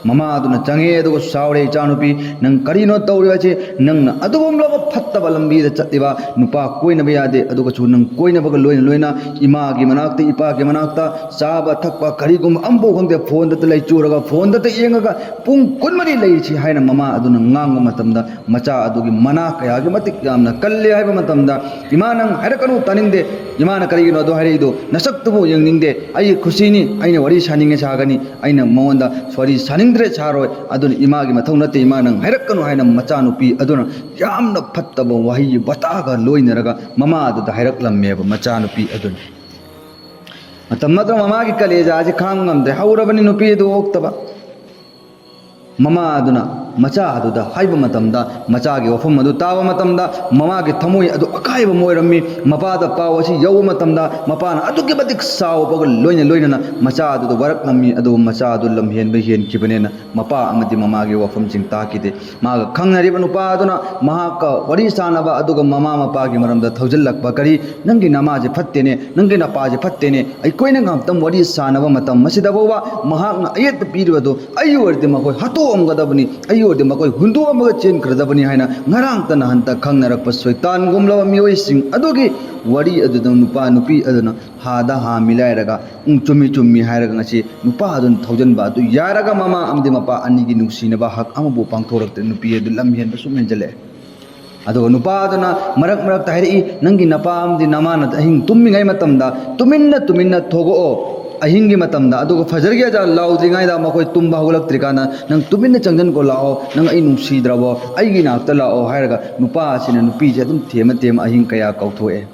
ꯃꯃꯥ ꯑꯗꯨꯅ ꯆꯪꯉꯦ ꯑꯗꯨꯒ ꯁꯥꯎꯔꯦ, "ꯏꯆꯥꯅꯨꯄꯤ, ꯅꯪ ꯀꯔꯤꯅꯣ ꯇꯧꯔꯤꯕꯁꯤ? ꯅꯪꯅ ꯑꯗꯨꯒꯨꯝꯂꯕ ꯐꯠꯇꯕ ꯂꯝꯕꯤꯗ ꯆꯠꯂꯤꯕ, ꯅꯨꯄꯥ ꯀꯣꯏꯅꯕ ꯌꯥꯗꯦ, ꯑꯗꯨꯒꯁꯨ ꯅꯪ ꯀꯣꯏꯅꯕꯒ ꯂꯣꯏꯅ ꯂꯣꯏꯅ ꯏꯃꯥꯒꯤ ꯃꯅꯥꯛꯇ, ꯏꯄꯥꯒꯤ ꯃꯅꯥꯛꯇ ꯆꯥꯕ ꯊꯛꯄ ꯀꯔꯤꯒꯨꯝꯕ ꯑꯃꯐꯥꯎ ꯈꯪꯗꯦ, ꯐꯣꯟꯗꯇ ꯂꯩꯆꯨꯔꯒ, ꯐꯣꯟꯗꯇ ꯌꯦꯡꯉꯒ ꯄꯨꯡ ꯀꯨꯟꯃꯔꯤ ꯂꯩꯔꯤꯁꯤ" ꯍꯥꯏꯅ ꯃꯃꯥ ꯑꯗꯨꯅ ꯉꯥꯡꯕ ꯃꯇꯝꯗ, ꯃꯆꯥ ꯑꯗꯨꯒꯤ ꯃꯅꯥ ꯀꯌꯥꯒꯤ ꯃꯇꯤꯛ ꯌꯥꯝꯅ ꯀꯜꯂꯦ ꯍꯥꯏꯕ ꯃꯇꯝꯗ, "ꯏꯃꯥ, ꯅꯪ ꯍꯥꯏꯔꯛꯀꯅꯨ, ꯇꯥꯅꯤꯡꯗꯦ꯫ ꯏꯃꯥꯅ ꯀꯔꯤꯒꯤꯅꯣ ꯑꯗꯨ ꯍꯥꯏꯔꯛꯏꯗꯣ? ꯅꯁꯛꯇꯨꯕꯨ ꯌꯦꯡꯅꯤꯡꯗꯦ꯫ ꯑꯩꯒꯤ ꯈꯨꯁꯤꯅꯤ, ꯑꯩꯅ ꯋꯥꯔꯤ ꯁꯥꯅꯤꯡꯉꯦ ꯁꯥꯒꯅꯤ, ꯑꯩꯅ ꯃꯉꯣꯟꯗ ꯋꯥꯔꯤ ꯁꯥꯅꯤꯡꯗ꯭ꯔꯦ ꯁꯥꯔꯣꯏ꯫ ꯑꯗꯨꯅ ꯏꯃꯥꯒꯤ ꯃꯊꯧ ꯅꯠꯇꯦ, ꯏꯃꯥ, ꯅꯪ ꯍꯥꯏꯔꯛꯀꯅꯨ" ꯍꯥꯏꯅ ꯃꯆꯥꯅꯨꯄꯤ ꯑꯗꯨꯅ ꯌꯥꯝꯅ ꯐꯠꯇꯕ ꯋꯥꯍꯩ ꯋꯥꯇꯥꯒ ꯂꯣꯏꯅꯔꯒ ꯃꯃꯥ ꯑꯗꯨꯗ ꯍꯥꯏꯔꯛꯂꯝꯃꯦꯕ ꯃꯆꯥꯅꯨꯄꯤ ꯑꯗꯨꯅ꯫ ꯃꯇꯝ ꯅꯠꯇ꯭ꯔ ꯃꯃꯥꯒꯤ ꯀꯂꯦꯖꯥꯁꯦ ꯈꯥꯡꯕ ꯉꯝꯗ꯭ꯔꯦ, ꯍꯧꯔꯕꯅꯤ ꯅꯨꯄꯤ ꯑꯗꯨ ꯑꯣꯛꯇꯕ꯫ ꯃꯃꯥ ꯑꯗꯨꯅ ꯃꯆꯥ ꯑꯗꯨꯗ ꯍꯥꯏꯕ ꯃꯇꯝꯗ, ꯃꯆꯥꯒꯤ ꯋꯥꯐꯝ ꯑꯗꯨ ꯇꯥꯕ ꯃꯇꯝꯗ ꯃꯃꯥꯒꯤ ꯊꯃꯣꯏ ꯑꯗꯨ ꯑꯀꯥꯏꯕ ꯑꯃ ꯑꯣꯏꯔꯝꯃꯤ꯫ ꯃꯄꯥꯗ ꯄꯥꯎ ꯑꯁꯤ ꯌꯧꯕ ꯃꯇꯝꯗ ꯃꯄꯥꯅ ꯑꯗꯨꯛꯀꯤ ꯃꯇꯤꯛ ꯁꯥꯎꯕꯒ ꯂꯣꯏꯅ ꯂꯣꯏꯅꯅ ꯃꯆꯥ ꯑꯗꯨꯗ ꯋꯥꯔꯛꯂꯝꯃꯤ꯫ ꯑꯗꯨꯕꯨ ꯃꯆꯥ ꯑꯗꯨ ꯂꯝꯍꯦꯟꯕ ꯍꯦꯟꯈꯤꯕꯅꯦꯅ ꯃꯄꯥ ꯑꯃꯗꯤ ꯃꯃꯥꯒꯤ ꯋꯥꯐꯝꯁꯤꯡ ꯇꯥꯈꯤꯗꯦ꯫ ꯃꯥꯒ ꯈꯪꯅꯔꯤꯕ ꯅꯨꯄꯥ ꯑꯗꯨꯅ ꯃꯍꯥꯛꯀ ꯋꯥꯔꯤ ꯁꯥꯟꯅꯕ ꯑꯗꯨꯒ ꯃꯃꯥ ꯃꯄꯥꯒꯤ ꯃꯔꯝꯗ ꯊꯧꯖꯤꯜꯂꯛꯄ ꯀꯔꯤ, "ꯅꯪꯒꯤ ꯅꯃꯥꯁꯦ ꯐꯠꯇꯦꯅꯦ, ꯅꯪꯒꯤ ꯅꯄꯥꯁꯦ ꯐꯠꯇꯦꯅꯦ, ꯑꯩꯈꯣꯏꯅ ꯉꯥꯏꯍꯥꯛꯇꯪ ꯋꯥꯔꯤ ꯁꯥꯟꯅꯕ ꯃꯇꯝ ꯑꯁꯤꯗ ꯐꯥꯎꯕ ꯃꯍꯥꯛꯅ ꯑꯌꯦꯠꯄ ꯄꯤꯔꯤꯕꯗꯨ ꯑꯩ ꯑꯣꯏꯔꯗꯤ ꯃꯈꯣꯏ ꯍꯥꯠꯇꯣꯛꯑꯝꯒꯗꯕꯅꯤ, ꯑꯩ ꯑꯣꯏꯔꯗꯤ ꯃꯈꯣꯏ ꯍꯨꯟꯗꯣꯛꯑꯝꯃꯒ ꯆꯦꯟꯈ꯭ꯔꯗꯕꯅꯤ" ꯍꯥꯏꯅ ꯉꯔꯥꯡꯇ ꯅꯍꯟꯇ ꯈꯪꯅꯔꯛꯄ ꯁꯣꯏꯇꯥꯟꯒꯨꯝꯂꯕ ꯃꯤꯑꯣꯏꯁꯤꯡ ꯑꯗꯨꯒꯤ ꯋꯥꯔꯤ ꯑꯗꯨꯗ ꯅꯨꯄꯥ ꯅꯨꯄꯤ ꯑꯗꯨꯅ ꯍꯥꯗ ꯍꯥ ꯃꯤꯂꯥꯏꯔꯒ, "ꯎꯝ, ꯆꯨꯝꯃꯤ, ꯆꯨꯝꯃꯤ" ꯍꯥꯏꯔꯒ ꯉꯁꯤ ꯅꯨꯄꯥ ꯑꯗꯨꯅ ꯊꯧꯖꯟꯕ ꯑꯗꯨ ꯌꯥꯔꯒ ꯃꯃꯥ ꯑꯃꯗꯤ ꯃꯄꯥ ꯑꯅꯤꯒꯤ ꯅꯨꯡꯁꯤꯅꯕ ꯍꯛ ꯑꯃꯕꯨ ꯄꯥꯡꯊꯣꯔꯛꯇ꯭ꯔꯦ꯫ ꯅꯨꯄꯤ ꯑꯗꯨ ꯂꯝ ꯍꯦꯟꯕ ꯁꯨꯝ ꯍꯦꯟꯖꯜꯂꯛꯑꯦ꯫ ꯑꯗꯨꯒ ꯅꯨꯄꯥ ꯑꯗꯨꯅ ꯃꯔꯛ ꯃꯔꯛꯇ ꯍꯥꯏꯔꯛꯏ, "ꯅꯪꯒꯤ ꯅꯄꯥ ꯑꯃꯗꯤ ꯅꯃꯥꯅ ꯑꯍꯤꯡ ꯇꯨꯝꯃꯤꯉꯩ ꯃꯇꯝꯗ ꯇꯨꯃꯤꯟꯅ ꯇꯨꯃꯤꯟꯅ ꯊꯣꯛꯂꯛꯑꯣ, ꯑꯍꯤꯡꯒꯤ ꯃꯇꯝꯗ, ꯑꯗꯨꯒ ꯐꯖꯔꯒꯤ ꯑꯖꯥ ꯂꯥꯎꯗ꯭ꯔꯤꯉꯩꯗ ꯃꯈꯣꯏ ꯇꯨꯝꯕ ꯍꯧꯒꯠꯂꯛꯇ꯭ꯔꯤꯀꯥꯟꯗ ꯅꯪ ꯇꯨꯃꯤꯟꯅ ꯆꯪꯁꯤꯟꯀꯣ ꯂꯥꯛꯑꯣ, ꯅꯪ ꯑꯩ ꯅꯨꯡꯁꯤꯗ꯭ꯔꯕꯣ, ꯑꯩꯒꯤ ꯅꯥꯛꯇ ꯂꯥꯛꯑꯣ" ꯍꯥꯏꯔꯒ ꯅꯨꯄꯥ ꯑꯁꯤꯅ ꯅꯨꯄꯤꯁꯦ ꯑꯗꯨꯝ ꯊꯦꯝꯃ ꯊꯦꯝꯃ ꯑꯍꯤꯡ ꯀꯌꯥ ꯀꯧꯊꯣꯛꯑꯦ꯫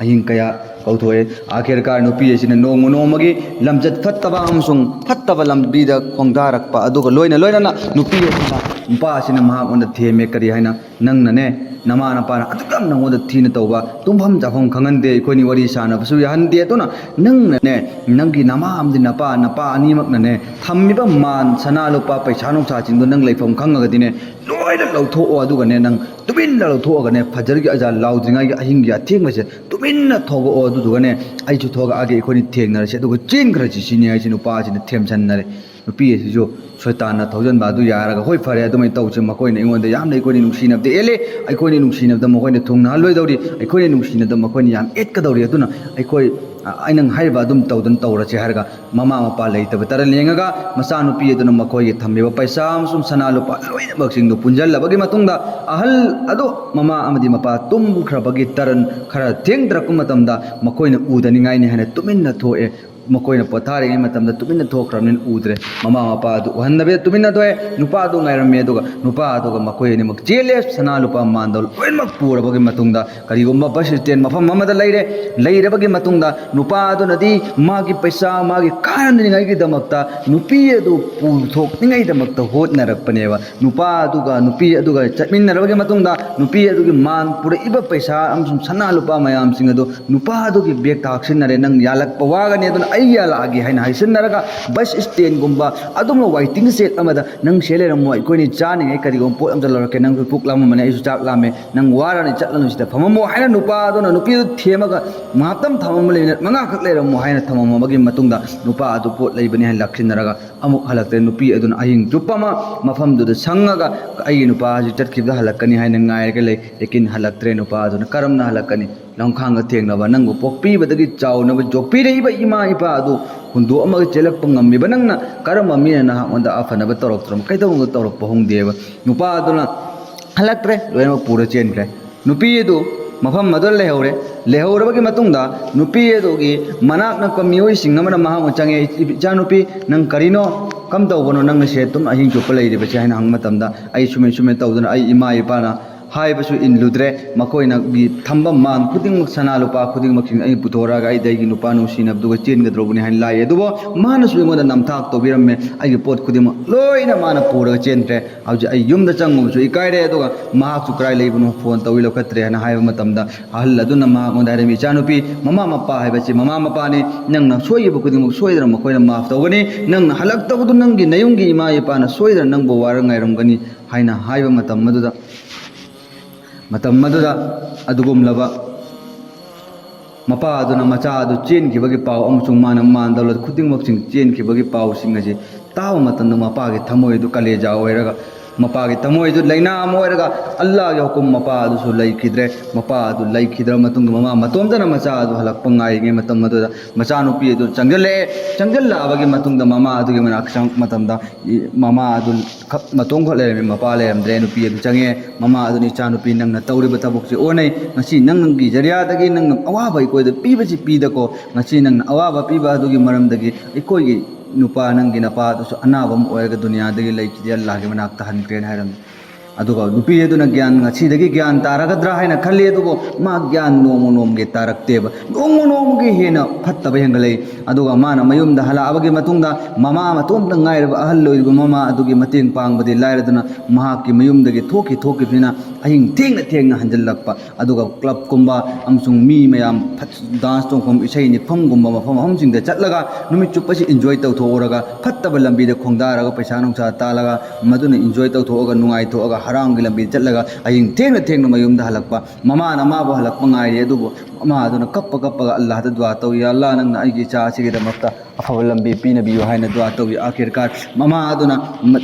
ꯑꯍꯤꯡ ꯀꯌꯥ ꯀꯧꯊꯣꯛꯑꯦ꯫ ꯑꯥꯈꯤꯔꯀꯥꯔ ꯅꯨꯄꯤ ꯑꯁꯤꯅ ꯅꯣꯡꯃ ꯅꯣꯡꯃꯒꯤ ꯂꯝꯆꯠ ꯐꯠꯇꯕ ꯑꯃꯁꯨꯡ ꯐꯠꯇꯕ ꯂꯝꯕꯤꯗ ꯈꯣꯡꯗꯥꯔꯛꯄ ꯑꯗꯨꯒ ꯂꯣꯏꯅ ꯂꯣꯏꯅꯅ ꯅꯨꯄꯤ ꯑꯁꯤꯅ, ꯅꯨꯄꯥ ꯑꯁꯤꯅ ꯃꯍꯥꯛꯉꯣꯟꯗ ꯊꯦꯝꯃꯦ꯫ ꯀꯔꯤ ꯍꯥꯏꯅ? "ꯅꯪꯅꯅꯦ, ꯅꯃꯥ ꯅꯄꯥꯅ ꯑꯗꯨꯛ ꯌꯥꯝ ꯅꯪꯉꯣꯟꯗ ꯊꯤꯅ ꯇꯧꯕ, ꯇꯨꯝꯐꯝ ꯆꯥꯐꯝ ꯈꯪꯍꯟꯗꯦ, ꯑꯩꯈꯣꯏꯅꯤ ꯋꯥꯔꯤ ꯁꯥꯟꯅꯕꯁꯨ ꯌꯥꯍꯟꯗꯦ, ꯑꯗꯨꯅ ꯅꯪꯅꯅꯦ, ꯅꯪꯒꯤ ꯅꯃꯥ ꯑꯃꯗꯤ ꯅꯄꯥ, ꯅꯄꯥ ꯑꯅꯤꯃꯛꯅꯅꯦ, ꯊꯝꯃꯤꯕ ꯃꯥꯟ, ꯁꯅꯥ ꯂꯨꯄꯥ, ꯄꯩꯁꯥ ꯅꯨꯡꯁꯥꯁꯤꯡꯗꯣ ꯅꯪ ꯂꯩꯐꯝ ꯈꯪꯉꯒꯗꯤꯅꯦ, ꯂꯣꯏꯅ ꯂꯧꯊꯣꯛꯑꯣ, ꯑꯗꯨꯒꯅꯦ ꯅꯪ ꯇꯨꯃꯤꯟꯅ ꯂꯧꯊꯣꯛꯑꯒꯅꯦ, ꯐꯖꯔꯒꯤ ꯑꯖꯥ ꯂꯥꯎꯗ꯭ꯔꯤꯉꯩꯒꯤ ꯑꯍꯤꯡꯒꯤ ꯑꯊꯦꯡꯕꯁꯦ ꯇꯨꯃꯤꯟꯅ ꯊꯣꯛꯂꯛꯑꯣ, ꯑꯗꯨꯗꯨꯒꯅꯦ ꯑꯩꯁꯨ ꯊꯣꯛꯂꯛꯑꯒꯦ, ꯑꯩꯈꯣꯏꯅꯤ ꯊꯦꯡꯅꯔꯁꯦ, ꯑꯗꯨꯒ ꯆꯦꯟꯈ꯭ꯔꯁꯤ" ꯁꯤꯅꯤ ꯍꯥꯏꯁꯦ꯫ ꯅꯨꯄꯥꯁꯤꯅ ꯊꯦꯝꯖꯟꯅꯔꯦ꯫ ꯅꯨꯄꯤ ꯑꯁꯤꯁꯨ ꯁꯣꯏꯇꯥꯟꯅ ꯊꯧꯖꯟꯕ ꯑꯗꯨ ꯌꯥꯔꯒ, "ꯍꯣꯏ, ꯐꯔꯦ, ꯑꯗꯨꯃꯥꯏꯅ ꯇꯧꯁꯦ, ꯃꯈꯣꯏꯅ ꯑꯩꯉꯣꯟꯗ ꯌꯥꯝꯅ ꯑꯩꯈꯣꯏꯅꯤ ꯅꯨꯡꯁꯤꯅꯕꯗ ꯑꯦꯜꯂꯦ, ꯑꯩꯈꯣꯏꯅꯤ ꯅꯨꯡꯁꯤꯅꯕꯗ ꯃꯈꯣꯏꯅ ꯊꯨꯡꯅꯍꯜꯂꯣꯏꯗꯧꯔꯤ, ꯑꯩꯈꯣꯏꯅꯤ ꯅꯨꯡꯁꯤꯅꯕꯗ ꯃꯈꯣꯏꯅ ꯌꯥꯝ ꯑꯦꯠꯀꯗꯧꯔꯤ, ꯑꯗꯨꯅ ꯑꯩꯈꯣꯏ, ꯑ, ꯑꯩꯅ ꯍꯥꯏꯔꯤꯕ ꯑꯗꯨꯝ ꯇꯧꯗꯅ ꯇꯧꯔꯁꯦ" ꯍꯥꯏꯔꯒ ꯃꯃꯥ ꯃꯄꯥ ꯂꯩꯇꯕ ꯇꯔꯟ ꯌꯦꯡꯉꯒ ꯃꯆꯥꯅꯨꯄꯤ ꯑꯗꯨꯅ ꯃꯈꯣꯏꯒꯤ ꯊꯝꯃꯤꯕ ꯄꯩꯁꯥ ꯑꯃꯁꯨꯡ ꯁꯅꯥ ꯂꯨꯄꯥ ꯂꯣꯏꯅꯃꯛꯁꯤꯡꯗꯨ ꯄꯨꯟꯁꯤꯜꯂꯕꯒꯤ ꯃꯇꯨꯡꯗ ꯑꯍꯜ ꯑꯗꯨ ꯃꯃꯥ ꯑꯃꯗꯤ ꯃꯄꯥ ꯇꯨꯝꯈ꯭ꯔꯕꯒꯤ ꯇꯔꯟ ꯈꯔ ꯊꯦꯡꯊꯔꯛꯄ ꯃꯇꯝꯗ ꯃꯈꯣꯏꯅ ꯎꯗꯅꯤꯡꯉꯥꯏꯅꯤ ꯍꯥꯏꯅ ꯇꯨꯃꯤꯟꯅ ꯊꯣꯛꯑꯦ꯫ ꯃꯈꯣꯏꯅ ꯄꯣꯊꯥꯔꯤꯉꯩ ꯃꯇꯝꯗ ꯇꯨꯃꯤꯟꯅ ꯊꯣꯛꯈ꯭ꯔꯕꯅꯤꯅ ꯎꯗ꯭ꯔꯦ꯫ ꯃꯃꯥ ꯃꯄꯥ ꯑꯗꯨ ꯎꯍꯟꯗꯕꯤꯗ ꯇꯨꯃꯤꯟꯅ ꯊꯣꯛꯑꯦ꯫ ꯅꯨꯄꯥ ꯑꯗꯨ ꯉꯥꯏꯔꯝꯃꯤ, ꯑꯗꯨꯒ ꯅꯨꯄꯥ ꯑꯗꯨꯒ ꯃꯈꯣꯏ ꯑꯅꯤꯃꯛ ꯆꯦꯜꯂꯦ꯫ ꯁꯅꯥ ꯂꯨꯄꯥ ꯃꯥꯟꯗꯣ ꯂꯣꯏꯅꯃꯛ ꯄꯨꯔꯕꯒꯤ ꯃꯇꯨꯡꯗ ꯀꯔꯤꯒꯨꯝꯕ ꯕꯁ ꯁ꯭ꯇꯦꯟ ꯃꯐꯝ ꯑꯃꯗ ꯂꯩꯔꯦ꯫ ꯂꯩꯔꯕꯒꯤ ꯃꯇꯨꯡꯗ ꯅꯨꯄꯥ ꯑꯗꯨꯅꯗꯤ ꯃꯥꯒꯤ ꯄꯩꯁꯥ, ꯃꯥꯒꯤ ꯀꯥꯟꯅꯅꯤꯡꯉꯥꯏꯒꯤꯗꯃꯛꯇ ꯅꯨꯄꯤ ꯑꯗꯨ ꯄꯨꯊꯣꯛꯅꯤꯡꯉꯥꯏꯗꯃꯛꯇ ꯍꯣꯠꯅꯔꯛꯄꯅꯦꯕ꯫ ꯅꯨꯄꯥ ꯑꯗꯨꯒ ꯅꯨꯄꯤ ꯑꯗꯨꯒ ꯆꯠꯃꯤꯟꯅꯔꯕꯒꯤ ꯃꯇꯨꯡꯗ ꯅꯨꯄꯤ ꯑꯗꯨꯒꯤ ꯃꯥꯟ ꯄꯨꯔꯛꯏꯕ ꯄꯩꯁꯥ ꯑꯃꯁꯨꯡ ꯁꯅꯥ ꯂꯨꯄꯥ ꯃꯌꯥꯝꯁꯤꯡ ꯑꯗꯨ ꯅꯨꯄꯥ ꯑꯗꯨꯒꯤ ꯕꯦꯒꯇ ꯍꯥꯞꯆꯤꯟꯅꯔꯦ꯫ "ꯅꯪ ꯌꯥꯜꯂꯛꯄ ꯋꯥꯒꯅꯤ, ꯑꯗꯨꯅ ꯑꯩ ꯌꯥꯜꯂꯛꯑꯒꯦ" ꯍꯥꯏꯅ ꯍꯥꯏꯁꯤꯟꯅꯔꯒ ꯕꯁ ꯁ꯭ꯇꯦꯟꯒꯨꯝꯕ ꯑꯗꯨꯒꯨꯝꯕ ꯋꯥꯏꯇꯤꯡ ꯁꯦꯠ ꯑꯃꯗ "ꯅꯪ ꯁꯦ ꯂꯩꯔꯝꯃꯣ, ꯑꯩꯈꯣꯏꯅꯤ ꯆꯥꯅꯤꯡꯉꯥꯏ ꯀꯔꯤꯒꯨꯝꯕ ꯄꯣꯠ ꯑꯝꯇ ꯂꯧꯔꯛꯀꯦ, ꯅꯪꯁꯨ ꯄꯨꯛ ꯂꯥꯝꯃꯝꯃꯅꯤ, ꯑꯩꯁꯨ ꯆꯥꯛ ꯂꯥꯝꯃꯦ, ꯅꯪ ꯋꯥꯔꯅꯤ, ꯆꯠꯂꯅꯨ, ꯁꯤꯗ ꯐꯝꯃꯝꯃꯣ" ꯍꯥꯏꯅ ꯅꯨꯄꯥ ꯑꯗꯨꯅ ꯅꯨꯄꯤ ꯑꯗꯨ ꯊꯦꯝꯃꯒ "ꯉꯥꯏꯍꯥꯛꯇꯪ ꯊꯝꯃꯝꯃꯣ, ꯃꯤꯅꯤꯠ ꯃꯉꯥ ꯈꯛ ꯂꯩꯔꯝꯃꯣ" ꯍꯥꯏꯅ ꯊꯝꯃꯝꯃꯕꯒꯤ ꯃꯇꯨꯡꯗ ꯅꯨꯄꯥ ꯑꯗꯨ ꯄꯣꯠ ꯂꯩꯕꯅꯤ ꯍꯥꯏꯅ ꯂꯥꯛꯁꯤꯟꯅꯔꯒ ꯑꯃꯨꯛ ꯍꯜꯂꯛꯇ꯭ꯔꯦ꯫ ꯅꯨꯄꯤ ꯑꯗꯨꯅ ꯑꯍꯤꯡ ꯆꯨꯞꯄ ꯑꯃ ꯃꯐꯝꯗꯨꯗ ꯁꯪꯉꯒ "ꯑꯩꯒꯤ ꯅꯨꯄꯥ ꯑꯁꯤ ꯆꯠꯈꯤꯕꯗ ꯍꯜꯂꯛꯀꯅꯤ" ꯍꯥꯏꯅ ꯉꯥꯏꯔꯒ ꯂꯩ꯫ ꯂꯦꯀꯤꯟ ꯍꯜꯂꯛꯇ꯭ꯔꯦ꯫ ꯅꯨꯄꯥ ꯑꯗꯨꯅ "ꯀꯔꯝꯅ ꯍꯜꯂꯛꯀꯅꯤ? ꯂꯝꯈꯥꯡꯗ ꯊꯦꯡꯅꯕ, ꯅꯪꯕꯨ ꯄꯣꯛꯄꯤꯕꯗꯒꯤ ꯆꯥꯎꯅꯕ ꯌꯣꯛꯄꯤꯔꯛꯏꯕ ꯏꯃꯥ ꯏꯄꯥ ꯑꯗꯨ ꯍꯨꯟꯗꯣꯛꯑꯝꯃꯒ ꯆꯦꯜꯂꯛꯄ ꯉꯝꯃꯤꯕ ꯅꯪꯅ ꯀꯔꯝꯕ ꯃꯤꯅ ꯅꯍꯥꯛꯉꯣꯟꯗ ꯑꯐꯅꯕ ꯇꯧꯔꯛꯇ꯭ꯔꯕ? ꯀꯩꯗꯧꯅꯨꯡꯗ ꯇꯧꯔꯛꯄ ꯍꯧꯅꯗꯦꯕ?" ꯅꯨꯄꯥ ꯑꯗꯨꯅ ꯍꯜꯂꯛꯇ꯭ꯔꯦ, ꯂꯣꯏꯅꯃꯛ ꯄꯨꯔ ꯆꯦꯟꯈ꯭ꯔꯦ꯫ ꯅꯨꯄꯤ ꯑꯗꯨ ꯃꯐꯝ ꯑꯗꯨꯗ ꯂꯩꯍꯧꯔꯦ꯫ ꯂꯩꯍꯧꯔꯕꯒꯤ ꯃꯇꯨꯡꯗ ꯅꯨꯄꯤ ꯑꯗꯨꯒꯤ ꯃꯅꯥꯛ ꯅꯛꯄ ꯃꯤꯑꯣꯏꯁꯤꯡ ꯑꯃꯅ ꯃꯍꯥꯛꯄꯨ ꯆꯪꯉꯦ, "ꯏꯆꯥꯅꯨꯄꯤ, ꯅꯪ ꯀꯔꯤꯅꯣ? ꯀꯝ ꯇꯧꯕꯅꯣ? ꯅꯪꯅ ꯁꯦ ꯑꯗꯨꯝ ꯑꯍꯤꯡ ꯆꯨꯞꯄ ꯂꯩꯔꯤꯕꯁꯦ?" ꯍꯥꯏꯅ ꯍꯪꯕ ꯃꯇꯝꯗ, "ꯑꯩ ꯁꯨꯃꯥꯏ ꯁꯨꯃꯥꯏ ꯇꯧꯗꯅ ꯑꯩ ꯏꯃꯥ ꯏꯄꯥꯅ ꯍꯥꯏꯕꯁꯨ ꯏꯜꯂꯨꯗ꯭ꯔꯦ, ꯃꯈꯣꯏꯅꯒꯤ ꯊꯝꯕ ꯃꯥꯟ ꯈꯨꯗꯤꯡꯃꯛ, ꯁꯅꯥ ꯂꯨꯄꯥ ꯈꯨꯗꯤꯡꯃꯛꯁꯤꯡ ꯑꯩ ꯄꯨꯊꯣꯔꯛꯑꯒ ꯑꯩꯗꯤ ꯑꯩꯒꯤ ꯅꯨꯄꯥ ꯅꯨꯡꯁꯤꯅꯕꯗꯨꯒ ꯆꯦꯟꯒꯗꯧꯕꯅꯤ ꯍꯥꯏꯅ ꯂꯥꯛꯏ, ꯑꯗꯨꯕꯨ ꯃꯥꯅꯁꯨ ꯑꯩꯉꯣꯟꯗ ꯅꯝꯊꯥꯛ ꯇꯧꯕꯤꯔꯝꯃꯦ, ꯑꯩꯒꯤ ꯄꯣꯠ ꯈꯨꯗꯤꯡꯃꯛ ꯂꯣꯏꯅ ꯃꯥꯅ ꯄꯨꯔꯒ ꯆꯦꯟꯈ꯭ꯔꯦ꯫ ꯍꯧꯖꯤꯛ ꯑꯩ ꯌꯨꯝꯗ ꯆꯪꯉꯨꯕꯁꯨ ꯏꯀꯥꯏꯔꯦ, ꯑꯗꯨꯒ ꯃꯍꯥꯛꯁꯨ ꯀꯗꯥꯏ ꯂꯩꯕꯅꯣ ꯐꯣꯟ ꯇꯧꯏ ꯂꯧꯈꯠꯇ꯭ꯔꯦ" ꯍꯥꯏꯅ ꯍꯥꯏꯕ ꯃꯇꯝꯗ, ꯑꯍꯜ ꯑꯗꯨꯅ ꯃꯍꯥꯛꯉꯣꯟꯗ ꯍꯥꯏꯔꯝꯃꯤ, "ꯏꯆꯥꯅꯨꯄꯤ, ꯃꯃꯥ ꯃꯄꯥ ꯍꯥꯏꯕꯁꯤ ꯃꯃꯥ ꯃꯄꯥꯅꯤ, ꯅꯪꯅ ꯁꯣꯏꯈꯤꯕ ꯈꯨꯗꯤꯡꯃꯛ ꯁꯣꯏꯗꯅ ꯃꯈꯣꯏꯅ ꯃꯥꯐ ꯇꯧꯒꯅꯤ꯫ ꯅꯪꯅ ꯍꯜꯂꯛꯇꯕꯗꯨ ꯅꯪꯒꯤ ꯅꯌꯨꯝꯒꯤ ꯏꯃꯥ ꯏꯄꯥꯅ ꯁꯣꯏꯗꯅ ꯅꯪꯕꯨ ꯋꯥꯔ ꯉꯥꯏꯔꯝꯒꯅꯤ" ꯍꯥꯏꯅ ꯍꯥꯏꯕ ꯃꯇꯝ ꯑꯗꯨꯗ, ꯃꯇꯝ ꯑꯗꯨꯗ ꯑꯗꯨꯒꯨꯝꯂꯕ ꯃꯄꯥ ꯑꯗꯨꯅ ꯃꯆꯥ ꯑꯗꯨ ꯆꯦꯟꯈꯤꯕꯒꯤ ꯄꯥꯎ ꯑꯃꯁꯨꯡ ꯃꯥꯅ ꯃꯥꯟ ꯗꯧꯂꯠ ꯈꯨꯗꯤꯡꯃꯛꯁꯤꯡ ꯆꯦꯟꯈꯤꯕꯒꯤ ꯄꯥꯎꯁꯤꯡ ꯑꯁꯤ ꯇꯥꯕ ꯃꯇꯝꯗ ꯃꯄꯥꯒꯤ ꯊꯃꯣꯏ ꯑꯗꯨ ꯀꯂꯦꯖꯥ ꯑꯣꯏꯔꯒ ꯃꯄꯥꯒꯤ ꯊꯃꯣꯏꯗꯨ ꯂꯥꯏꯅꯥ ꯑꯃ ꯑꯣꯏꯔꯒ ꯑꯜꯂꯥꯍꯒꯤ ꯍꯨꯀꯨꯝ ꯃꯄꯥ ꯑꯗꯨꯁꯨ ꯂꯩꯈꯤꯗ꯭ꯔꯦ꯫ ꯃꯄꯥ ꯑꯗꯨ ꯂꯩꯈꯤꯗ꯭ꯔ ꯃꯇꯨꯡꯗ ꯃꯃꯥ ꯃꯇꯣꯝꯇꯅ ꯃꯆꯥ ꯑꯗꯨ ꯍꯜꯂꯛꯄ ꯉꯥꯏꯔꯤꯉꯩ ꯃꯇꯝ ꯑꯗꯨꯗ ꯃꯆꯥꯅꯨꯄꯤ ꯑꯗꯨ ꯆꯪꯁꯤꯜꯂꯛꯑꯦ꯫ ꯆꯪꯁꯤꯜꯂꯛꯑꯕꯒꯤ ꯃꯇꯨꯡꯗ ꯃꯃꯥ ꯑꯗꯨꯒꯤ ꯃꯅꯥꯛꯇ ꯆꯪꯉꯛꯄ ꯃꯇꯝꯗ ꯏ-, ꯃꯃꯥ ꯑꯗꯨ ꯈꯛ ꯃꯇꯣꯝꯈꯛ ꯂꯩꯔꯝꯃꯤ, ꯃꯄꯥ ꯂꯩꯔꯝꯗ꯭ꯔꯦ꯫ ꯅꯨꯄꯤ ꯑꯗꯨ ꯆꯪꯉꯦ꯫ ꯃꯃꯥ ꯑꯗꯨꯅ, "ꯏꯆꯥꯅꯨꯄꯤ, ꯅꯪꯅ ꯇꯧꯔꯤꯕ ꯊꯕꯛꯁꯤ ꯑꯣꯟꯅꯩ꯫ ꯉꯁꯤ ꯅꯪꯒꯤ ꯖꯔꯤꯌꯥꯗꯒꯤ ꯅꯪꯅ ꯑꯋꯥꯕ ꯑꯩꯈꯣꯏꯗ ꯄꯤꯕꯁꯤ ꯄꯤꯗꯀꯣ꯫ ꯉꯁꯤ ꯅꯪꯅ ꯑꯋꯥꯕ ꯄꯤꯕ ꯑꯗꯨꯒꯤ ꯃꯔꯝꯗꯒꯤ ꯑꯩꯈꯣꯏꯒꯤ ꯅꯨꯄꯥ, ꯅꯪꯒꯤ ꯅꯄꯥ ꯑꯗꯨꯁꯨ ꯑꯅꯥꯕ ꯑꯃ ꯑꯣꯏꯔꯒ ꯗꯨꯅꯤꯌꯥꯗꯒꯤ ꯂꯩꯈꯤꯗꯦ, ꯑꯜꯂꯥꯍꯒꯤ ꯃꯅꯥꯛꯇ ꯍꯟꯈ꯭ꯔꯦꯅ" ꯍꯥꯏꯔꯝꯃꯤ꯫ ꯑꯗꯨꯒ ꯅꯨꯄꯤ ꯑꯗꯨꯅ ꯒ꯭ꯌꯥꯟ, ꯉꯁꯤꯗꯒꯤ ꯒ꯭ꯌꯥꯟ ꯇꯥꯔꯒꯗ꯭ꯔꯥ ꯍꯥꯏꯅ ꯈꯜꯂꯤ, ꯑꯗꯨꯕꯨ ꯃꯥ ꯒ꯭ꯌꯥꯟ ꯅꯣꯡꯃ ꯅꯣꯡꯃꯒꯤ ꯇꯥꯔꯛꯇꯦꯕ, ꯅꯣꯡꯃ ꯅꯣꯡꯃꯒꯤ ꯍꯦꯟꯅ ꯐꯠꯇꯕ ꯍꯦꯟꯒꯠꯂꯛꯏ꯫ ꯑꯗꯨꯒ ꯃꯥꯅ ꯃꯌꯨꯝꯗ ꯍꯜꯂꯛꯑꯕꯒꯤ ꯃꯇꯨꯡꯗ ꯃꯃꯥ ꯃꯇꯣꯝꯇ ꯉꯥꯏꯔꯕ, ꯑꯍꯜ ꯑꯣꯏꯔꯤꯕ ꯃꯃꯥ ꯑꯗꯨꯒꯤ ꯃꯇꯦꯡ ꯄꯥꯡꯕꯗꯤ ꯂꯥꯏꯔꯗꯅ, ꯃꯍꯥꯛꯀꯤ ꯃꯌꯨꯝꯗꯒꯤ ꯊꯣꯛꯈꯤ ꯊꯣꯛꯈꯤꯕꯅꯤꯅ ꯑꯍꯤꯡ ꯊꯦꯡꯅ ꯊꯦꯡꯅ ꯍꯟꯖꯤꯜꯂꯛꯄ꯫ ꯑꯗꯨꯒ ꯀ꯭ꯂꯕꯀꯨꯝꯕ ꯑꯃꯁꯨꯡ ꯃꯤ ꯃꯌꯥꯝ ꯐꯠ-, ꯗꯥꯟꯁ ꯇꯧꯐꯝ, ꯏꯁꯩ ꯅꯤꯛꯐꯝꯒꯨꯝꯕ ꯃꯐꯝ ꯑꯍꯨꯝꯁꯤꯡꯗ ꯆꯠꯂꯒ ꯅꯨꯃꯤꯠ ꯆꯨꯞꯄꯁꯤ ꯏꯟꯖꯣꯏ ꯇꯧꯊꯣꯛꯎꯔꯒ, ꯐꯠꯇꯕ ꯂꯝꯕꯤꯗ ꯈꯣꯡꯗꯥꯔꯒ ꯄꯩꯁꯥ ꯅꯨꯡꯁꯥ ꯇꯥꯜꯂꯒ, ꯃꯗꯨꯅ ꯏꯟꯖꯣꯏ ꯇꯧꯊꯣꯛꯑꯒ, ꯅꯨꯡꯉꯥꯏꯊꯣꯛꯑꯒ, ꯍꯔꯥꯎꯒꯤ ꯂꯝꯕꯤꯗ ꯆꯠꯂꯒ ꯑꯍꯤꯡ ꯊꯦꯡꯅ ꯊꯦꯡꯅ ꯃꯌꯨꯝꯗ ꯍꯜꯂꯛꯄ꯫ ꯃꯃꯥꯅ ꯃꯥꯕꯨ ꯍꯜꯂꯛꯄ ꯉꯥꯏꯔꯤ, ꯑꯗꯨꯕꯨ ꯃꯃꯥ ꯑꯗꯨꯅ ꯀꯞꯄ ꯀꯞꯄꯒ ꯑꯜꯂꯥꯍꯗ ꯗꯨꯋꯥ ꯇꯧꯏ, "ꯑꯜꯂꯥꯍ, ꯅꯪꯅ ꯑꯩꯒꯤ ꯏꯆꯥ ꯑꯁꯤꯒꯤꯗꯃꯛꯇ ꯑꯐꯕ ꯂꯝꯕꯤ ꯄꯤꯅꯕꯤꯌꯨ" ꯍꯥꯏꯅ ꯗꯨꯋꯥ ꯇꯧꯏ꯫ ꯑꯥꯈꯤꯔ ꯀꯥꯔ ꯃꯃꯥ ꯑꯗꯨꯅ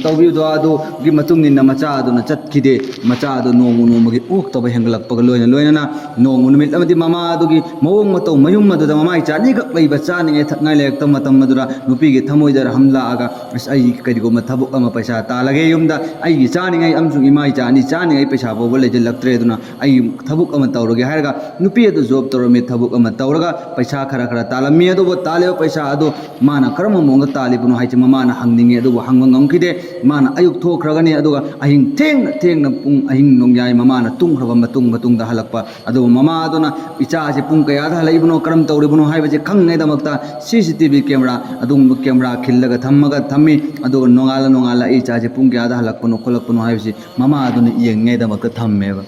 ꯇꯧꯕꯤꯕ ꯗꯨꯋꯥ ꯑꯗꯨꯒꯤ ꯃꯇꯨꯡ ꯏꯟꯅ ꯃꯆꯥ ꯑꯗꯨꯅ ꯆꯠꯈꯤꯗꯦ꯫ ꯃꯆꯥ ꯑꯗꯨ ꯅꯣꯡꯃ ꯅꯣꯡꯃꯒꯤ ꯑꯣꯛꯇꯕ ꯍꯦꯟꯒꯠꯂꯛꯄꯒ ꯂꯣꯏꯅ ꯂꯣꯏꯅꯅ ꯅꯣꯡꯃ ꯅꯨꯃꯤꯠ ꯑꯃꯗꯤ ꯃꯃꯥ ꯑꯗꯨꯒꯤ ꯃꯑꯣꯡ ꯃꯇꯧ, ꯃꯌꯨꯝ ꯑꯗꯨꯗ ꯃꯃꯥ ꯏꯆꯥ ꯑꯅꯤꯈꯛ ꯂꯩꯕ, ꯆꯥꯅꯤꯡꯉꯥꯏ ꯊꯛꯅꯤꯡꯉꯥꯏ ꯂꯩꯔꯛꯇꯕ ꯃꯇꯝ ꯑꯗꯨꯗ ꯅꯨꯄꯤꯒꯤ ꯊꯃꯣꯏꯗ ꯔꯍꯝ ꯂꯥꯛꯑꯒ, "ꯑꯁ, ꯑꯩ ꯀꯔꯤꯒꯨꯝꯕ ꯊꯕꯛ ꯑꯃ ꯄꯩꯁꯥ ꯇꯥꯜꯂꯒꯦ, ꯌꯨꯝꯗ ꯑꯩꯒꯤ ꯆꯥꯅꯤꯡꯉꯥꯏ ꯑꯃꯁꯨꯡ ꯏꯃꯥ ꯏꯆꯥ ꯑꯅꯤ ꯆꯥꯅꯤꯡꯉꯥꯏ ꯄꯩꯁꯥ ꯐꯥꯎꯕ ꯂꯩꯁꯤꯜꯂꯛꯇ꯭ꯔꯦ, ꯑꯗꯨꯅ ꯑꯩ ꯊꯕꯛ ꯑꯃ ꯇꯧꯔꯒꯦ" ꯍꯥꯏꯔꯒ ꯅꯨꯄꯤ ꯑꯗꯨ ꯖꯣꯕ ꯇꯧꯔꯝꯃꯤ, ꯊꯕꯛ ꯑꯃ ꯇꯧꯔꯒ ꯄꯩꯁꯥ ꯈꯔ ꯈꯔ ꯇꯥꯜꯂꯝꯃꯤ꯫ ꯑꯗꯨꯕꯨ ꯇꯥꯜꯂꯤꯕ ꯄꯩꯁꯥ ꯑꯗꯨ ꯃꯥꯅ ꯀꯔꯝꯕ ꯃꯑꯣꯡꯗ ꯇꯥꯜꯂꯤꯕꯅꯣ ꯍꯥꯏꯁꯤ ꯃꯃꯥꯅ ꯍꯪꯅꯤꯡꯉꯤ, ꯑꯗꯨꯕꯨ ꯍꯪꯕ ꯉꯝꯈꯤꯗꯦ꯫ ꯃꯥꯅ ꯑꯌꯨꯛ ꯊꯣꯛꯈ꯭ꯔꯒꯅꯤ, ꯑꯗꯨꯒ ꯑꯍꯤꯡ ꯊꯦꯡꯅ ꯊꯦꯡꯅ ꯄꯨꯡ ꯑꯍꯤꯡ ꯅꯣꯡꯌꯥꯏ ꯃꯃꯥꯅ ꯇꯨꯝꯈ꯭ꯔꯕ ꯃꯇꯨꯡ, ꯃꯇꯨꯡꯗ ꯍꯜꯂꯛꯄ꯫ ꯑꯗꯨꯕꯨ ꯃꯃꯥ ꯑꯗꯨꯅ ꯏꯆꯥꯁꯤ ꯄꯨꯡ ꯀꯌꯥꯗ ꯍꯜꯂꯛꯏꯕꯅꯣ, ꯀꯔꯝ ꯇꯧꯔꯤꯕꯅꯣ ꯍꯥꯏꯕꯁꯤ ꯈꯪꯅꯉꯩꯗꯃꯛꯇ ꯁꯤ ꯁꯤ ꯇꯤ ꯚꯤ ꯀꯦꯃꯦꯔꯥ, ꯑꯗꯨꯒꯨꯝꯕ ꯀꯦꯃꯦꯔꯥ ꯈꯤꯜꯂꯒ ꯊꯝꯃꯒ ꯊꯝꯃꯤ꯫ ꯑꯗꯨꯒ ꯅꯣꯡꯉꯥꯜꯂ ꯅꯣꯡꯉꯥꯜꯂ ꯑꯩ ꯏꯆꯥꯁꯤ ꯄꯨꯡ ꯀꯌꯥꯗ ꯍꯜꯂꯛꯄꯅꯣ ꯈꯣꯠꯂꯛꯄꯅꯣ ꯍꯥꯏꯕꯁꯤ ꯃꯃꯥ ꯑꯗꯨꯅ ꯌꯦꯡꯅꯉꯩꯗꯃꯛꯇ ꯊꯝꯃꯦꯕ꯫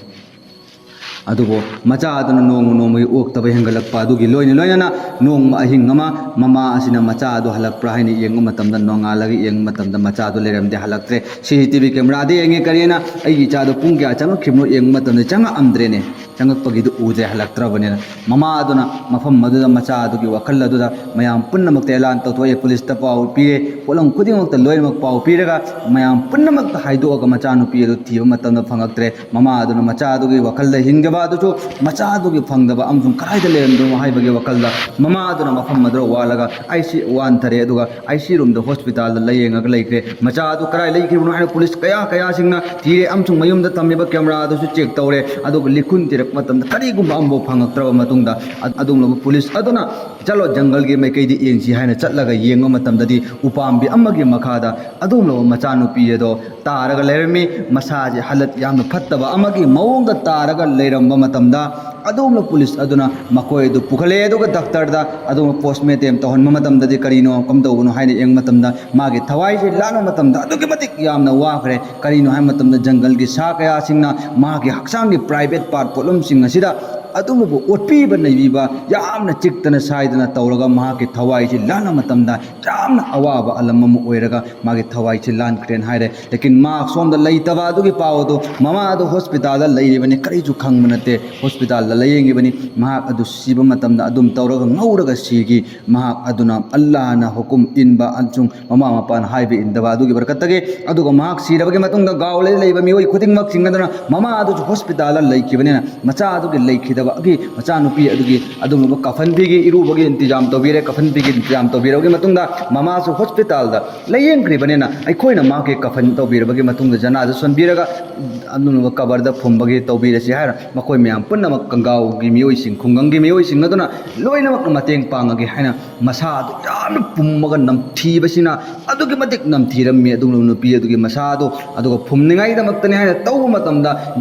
ꯑꯗꯨꯕꯨ ꯃꯆꯥ ꯑꯗꯨꯅ ꯅꯣꯡꯃ ꯅꯣꯡꯃꯒꯤ ꯑꯣꯛꯇꯕ ꯍꯦꯟꯒꯠꯂꯛꯄ ꯑꯗꯨꯒꯤ ꯂꯣꯏꯅ ꯂꯣꯏꯅꯅ ꯅꯣꯡꯃ ꯑꯍꯤꯡ ꯑꯃ ꯃꯃꯥ ꯑꯁꯤꯅ ꯃꯆꯥ ꯑꯗꯨ ꯍꯜꯂꯛꯄ꯭ꯔꯥ ꯍꯥꯏꯅ ꯌꯦꯡꯕ ꯃꯇꯝꯗ, ꯅꯣꯡꯉꯥꯜꯂꯒ ꯌꯦꯡꯕ ꯃꯇꯝꯗ ꯃꯆꯥ ꯑꯗꯨ ꯂꯩꯔꯝꯗꯦ, ꯍꯜꯂꯛꯇ꯭ꯔꯦ꯫ ꯁꯤ ꯁꯤ ꯇꯤ ꯚꯤ ꯀꯦꯃꯦꯔꯥꯗ ꯌꯦꯡꯉꯦ, ꯀꯔꯤꯅ ꯑꯩꯒꯤ ꯏꯆꯥꯗꯣ ꯄꯨꯡ ꯀꯌꯥ ꯆꯪꯉꯛꯈꯤꯕꯅꯣ ꯌꯦꯡꯕ ꯃꯇꯝꯗ ꯆꯪꯉꯛꯑꯝꯗ꯭ꯔꯦꯅꯦ꯫ ꯆꯪꯉꯛꯄꯒꯤꯗꯨ ꯎꯗ꯭ꯔꯦ, ꯍꯜꯂꯛꯇ꯭ꯔꯕꯅꯤꯅ꯫ ꯃꯃꯥ ꯑꯗꯨꯅ ꯃꯐꯝ ꯑꯗꯨꯗ ꯃꯆꯥ ꯑꯗꯨꯒꯤ ꯋꯥꯈꯜ ꯑꯗꯨꯗ ꯃꯌꯥꯝ ꯄꯨꯝꯅꯃꯛꯇ ꯑꯦꯂꯥꯟ ꯇꯧꯊꯣꯛꯑꯦ, ꯄꯨꯂꯤꯁꯇ ꯄꯥꯎ ꯄꯤꯔꯦ, ꯄꯣꯠꯂꯝ ꯈꯨꯗꯤꯡꯃꯛꯇ ꯂꯣꯏꯅꯃꯛ ꯄꯥꯎ ꯄꯤꯔꯒ ꯃꯌꯥꯝ ꯄꯨꯝꯅꯃꯛꯇ ꯍꯥꯏꯗꯣꯛꯑꯒ ꯃꯆꯥꯅꯨꯄꯤ ꯑꯗꯨ ꯊꯤꯕ ꯃꯇꯝꯗ ꯐꯪꯉꯛꯇ꯭ꯔꯦ꯫ ꯃꯃꯥ ꯑꯗꯨꯅ ꯃꯆꯥ ꯑꯗꯨꯒꯤ ꯋꯥꯈꯜꯗ ꯍꯤꯡꯗꯕ ꯑꯗꯨꯁꯨ ꯃꯆꯥ ꯑꯗꯨꯒꯤ ꯐꯪꯗꯕ ꯑꯃꯁꯨꯡ ꯀꯗꯥꯏꯗ ꯂꯩꯔꯝꯗꯣꯏꯅꯣ ꯍꯥꯏꯕꯒꯤ ꯋꯥꯈꯜꯗ ꯃꯃꯥ ꯑꯗꯨꯅ ꯃꯐꯝ ꯑꯗꯨꯗ ꯋꯥꯠꯂꯒ ꯑꯩꯁꯤ ꯋꯥꯟꯊꯔꯦ, ꯑꯗꯨꯒ ꯑꯩ ꯁꯤ ꯔꯨꯝꯗ ꯍꯣꯁꯄꯤꯇꯥꯜꯗ ꯂꯥꯌꯦꯡꯉꯒ ꯂꯩꯈ꯭ꯔꯦ꯫ ꯃꯆꯥ ꯑꯗꯨ ꯀꯗꯥꯏ ꯂꯩꯈꯤꯕꯅꯣ ꯍꯥꯏꯅ ꯄꯨꯂꯤꯁ ꯀꯌꯥ ꯀꯌꯥꯁꯤꯡꯅ ꯊꯤꯔꯦ, ꯑꯃꯁꯨꯡ ꯃꯌꯨꯝꯗ ꯊꯝꯃꯤꯕ ꯀꯦꯃꯦꯔꯥ ꯑꯗꯨꯁꯨ ꯆꯦꯛ ꯇꯧꯔꯦ꯫ ꯑꯗꯨꯒ ꯂꯤꯈꯨꯟ ꯊꯤꯔꯛꯄ ꯃꯇꯝꯗ ꯀꯔꯤꯒꯨꯝꯕ ꯑꯃꯐꯥꯎ ꯐꯪꯉꯛꯇ꯭ꯔꯕ ꯃꯇꯨꯡꯗ, ꯑ-, ꯑꯗꯨꯒꯨꯝꯂꯕ ꯄꯨꯂꯤꯁ ꯑꯗꯨꯅ "ꯆꯠꯂꯣ, ꯖꯪꯒꯜꯒꯤ ꯃꯥꯏꯀꯩꯗ ꯌꯦꯡꯁꯤ" ꯍꯥꯏꯅ ꯆꯠꯂꯒ ꯌꯦꯡꯕ ꯃꯇꯝꯗꯗꯤ ꯎꯄꯥꯝꯕꯤ ꯑꯃꯒꯤ ꯃꯈꯥꯗ ꯑꯗꯨꯒꯨꯝꯂꯕ ꯃꯆꯥꯅꯨꯄꯤ ꯑꯗꯣ ꯇꯥꯔꯒ ꯂꯩꯔꯝꯃꯤ꯫ ꯃꯁꯥꯁꯦ ꯍꯥꯂꯠ ꯌꯥꯝꯅ ꯐꯠꯇꯕ ꯑꯃꯒꯤ ꯃꯑꯣꯡꯗ ꯇꯥꯔꯒ ꯂꯩꯔꯝꯕ ꯃꯇꯝꯗ, ꯑꯗꯨꯒꯨꯝꯂꯕ ꯄꯨꯂꯤꯁ ꯑꯗꯨꯅ ꯃꯈꯣꯏ ꯑꯗꯨ ꯄꯨꯈꯠꯂꯛꯑꯦ, ꯑꯗꯨꯒ ꯗꯥꯛꯇꯔꯗ ꯑꯗꯨꯒꯨꯝꯂꯕ ꯄꯣꯁꯃꯣꯔꯇꯦꯝ ꯇꯧꯍꯟꯕ ꯃꯇꯝꯗꯗꯤ ꯀꯔꯤꯅꯣ, ꯀꯝꯗꯧꯕꯅꯣ ꯍꯥꯏꯅ ꯌꯦꯡꯕ ꯃꯇꯝꯗ ꯃꯥꯒꯤ ꯊꯋꯥꯏꯁꯦ ꯂꯥꯟꯕ ꯃꯇꯝꯗ ꯑꯗꯨꯛꯀꯤ ꯃꯇꯤꯛ ꯌꯥꯝꯅ ꯋꯥꯈ꯭ꯔꯦ꯫ ꯀꯔꯤꯅꯣ ꯍꯥꯏꯕ ꯃꯇꯝꯗ ꯖꯪꯒꯜꯒꯤ ꯁꯥ ꯀꯌꯥꯁꯤꯡꯅ ꯃꯍꯥꯛꯀꯤ ꯍꯛꯆꯥꯡꯒꯤ ꯄ꯭ꯔꯥꯏꯚꯦꯠ ꯄꯥꯔꯠ ꯄꯣꯠꯂꯝꯁꯤꯡ ꯑꯁꯤꯗ ꯑꯗꯨꯒꯨꯝꯂꯕ ꯑꯣꯠꯄꯤꯕ ꯅꯩꯕꯤꯕ ꯌꯥꯝꯅ ꯆꯤꯛꯇꯅ ꯁꯥꯏꯗꯅ ꯇꯧꯔꯒ ꯃꯍꯥꯛꯀꯤ ꯊꯋꯥꯏꯁꯤ ꯂꯥꯟꯕ ꯃꯇꯝꯗ ꯌꯥꯝꯅ ꯑꯋꯥꯕ ꯑꯂꯝ ꯑꯃ ꯑꯣꯏꯔꯒ ꯃꯥꯒꯤ ꯊꯋꯥꯏꯁꯤ ꯂꯥꯟꯈ꯭ꯔꯦꯅ ꯍꯥꯏꯔꯦ꯫ ꯂꯦꯀꯤꯟ ꯃꯍꯥꯛ ꯁꯣꯝꯗ ꯂꯩꯇꯕ ꯑꯗꯨꯒꯤ ꯄꯥꯎ ꯑꯗꯨ, ꯃꯃꯥ ꯑꯗꯨ ꯍꯣꯁꯄꯤꯇꯥꯜꯗ ꯂꯩꯔꯤꯕꯅꯤ, ꯀꯔꯤꯁꯨ ꯈꯪꯕ ꯅꯠꯇꯦ, ꯍꯣꯁꯄꯤꯇꯥꯜꯗ ꯂꯥꯌꯦꯡꯉꯤꯕꯅꯤ, ꯃꯍꯥꯛ ꯑꯗꯨ ꯁꯤꯕ ꯃꯇꯝꯗ ꯑꯗꯨꯝ ꯇꯧꯔꯒ ꯉꯧꯔꯒ ꯁꯤꯈꯤ꯫ ꯃꯍꯥꯛ ꯑꯗꯨꯅ ꯑꯜꯂꯥꯍꯅ ꯍꯨꯀꯨꯝ ꯏꯟꯕ ꯑꯃꯁꯨꯡ ꯃꯃꯥ ꯃꯄꯥꯅ ꯍꯥꯏꯕ ꯏꯟꯗꯕ ꯑꯗꯨꯒꯤ ꯕꯔꯀꯠꯇꯒꯤ꯫ ꯑꯗꯨꯒ ꯃꯍꯥꯛ ꯁꯤꯔꯕꯒꯤ ꯃꯇꯨꯡꯗ ꯒꯥꯎ ꯂꯩ ꯂꯩꯕ ꯃꯤꯑꯣꯏ ꯈꯨꯗꯤꯡꯃꯛꯁꯤꯡ ꯑꯗꯨꯅ ꯃꯃꯥ ꯑꯗꯨꯁꯨ ꯍꯣꯁꯄꯤꯇꯥꯜꯗ ꯂꯩꯈꯤꯕꯅꯤꯅ ꯃꯆꯥ ꯑꯗꯨꯒꯤ ꯂꯩꯈꯤꯗꯕꯒꯤ ꯃꯆꯥꯅꯨꯄꯤ ꯑꯗꯨꯒꯤ ꯑꯗꯨꯒꯨꯝꯂꯕ ꯀꯐꯟ ꯐꯤꯒꯤ ꯏꯔꯨꯕꯒꯤ ꯏꯟꯇꯤꯖꯥꯝ ꯇꯧꯕꯤꯔꯦ꯫ ꯀꯐꯟ ꯐꯤꯒꯤ ꯏꯟꯇꯤꯖꯥꯝ ꯇꯧꯕꯤꯔꯕꯒꯤ ꯃꯇꯨꯡꯗ ꯃꯃꯥꯁꯨ ꯍꯣꯁꯄꯤꯇꯥꯜꯗ ꯂꯥꯌꯦꯡꯈ꯭ꯔꯤꯕꯅꯤꯅ ꯑꯩꯈꯣꯏꯅ ꯃꯍꯥꯛꯀꯤ ꯀꯐꯟ ꯇꯧꯕꯤꯔꯕꯒꯤ ꯃꯇꯨꯡꯗ ꯖꯅꯥꯖꯥ ꯁꯣꯟꯕꯤꯔꯒ ꯑꯗꯨꯒꯨꯝꯂꯕ ꯀꯕꯔꯗ ꯐꯨꯝꯕꯒꯤ ꯇꯧꯕꯤꯔꯁꯤ ꯍꯥꯏꯔ ꯃꯈꯣꯏ ꯃꯌꯥꯝ ꯄꯨꯝꯅꯃꯛ ꯀꯪꯒꯥꯎꯒꯤ ꯃꯤꯑꯣꯏꯁꯤꯡ, ꯈꯨꯡꯒꯪꯒꯤ ꯃꯤꯑꯣꯏꯁꯤꯡ ꯑꯗꯨꯅ ꯂꯣꯏꯅꯃꯛꯅ ꯃꯇꯦꯡ ꯄꯥꯡꯉꯒꯦ ꯍꯥꯏꯅ ꯃꯁꯥ ꯑꯗꯨ ꯌꯥꯝꯅ ꯄꯨꯝꯃꯒ ꯅꯝꯊꯤꯕꯁꯤꯅ ꯑꯗꯨꯛꯀꯤ ꯃꯇꯤꯛ ꯅꯝꯊꯤꯔꯝꯃꯤ꯫ ꯑꯗꯨꯒꯨꯝꯂꯕ ꯅꯨꯄꯤ ꯑꯗꯨꯒꯤ ꯃꯁꯥ ꯑꯗꯨ, ꯑꯗꯨꯒ ꯐꯨꯝꯅꯤꯡꯉꯥꯏꯗꯃꯛꯇꯅꯤ ꯍꯥꯏꯅ ꯇꯧꯕ ꯃꯇꯝꯗ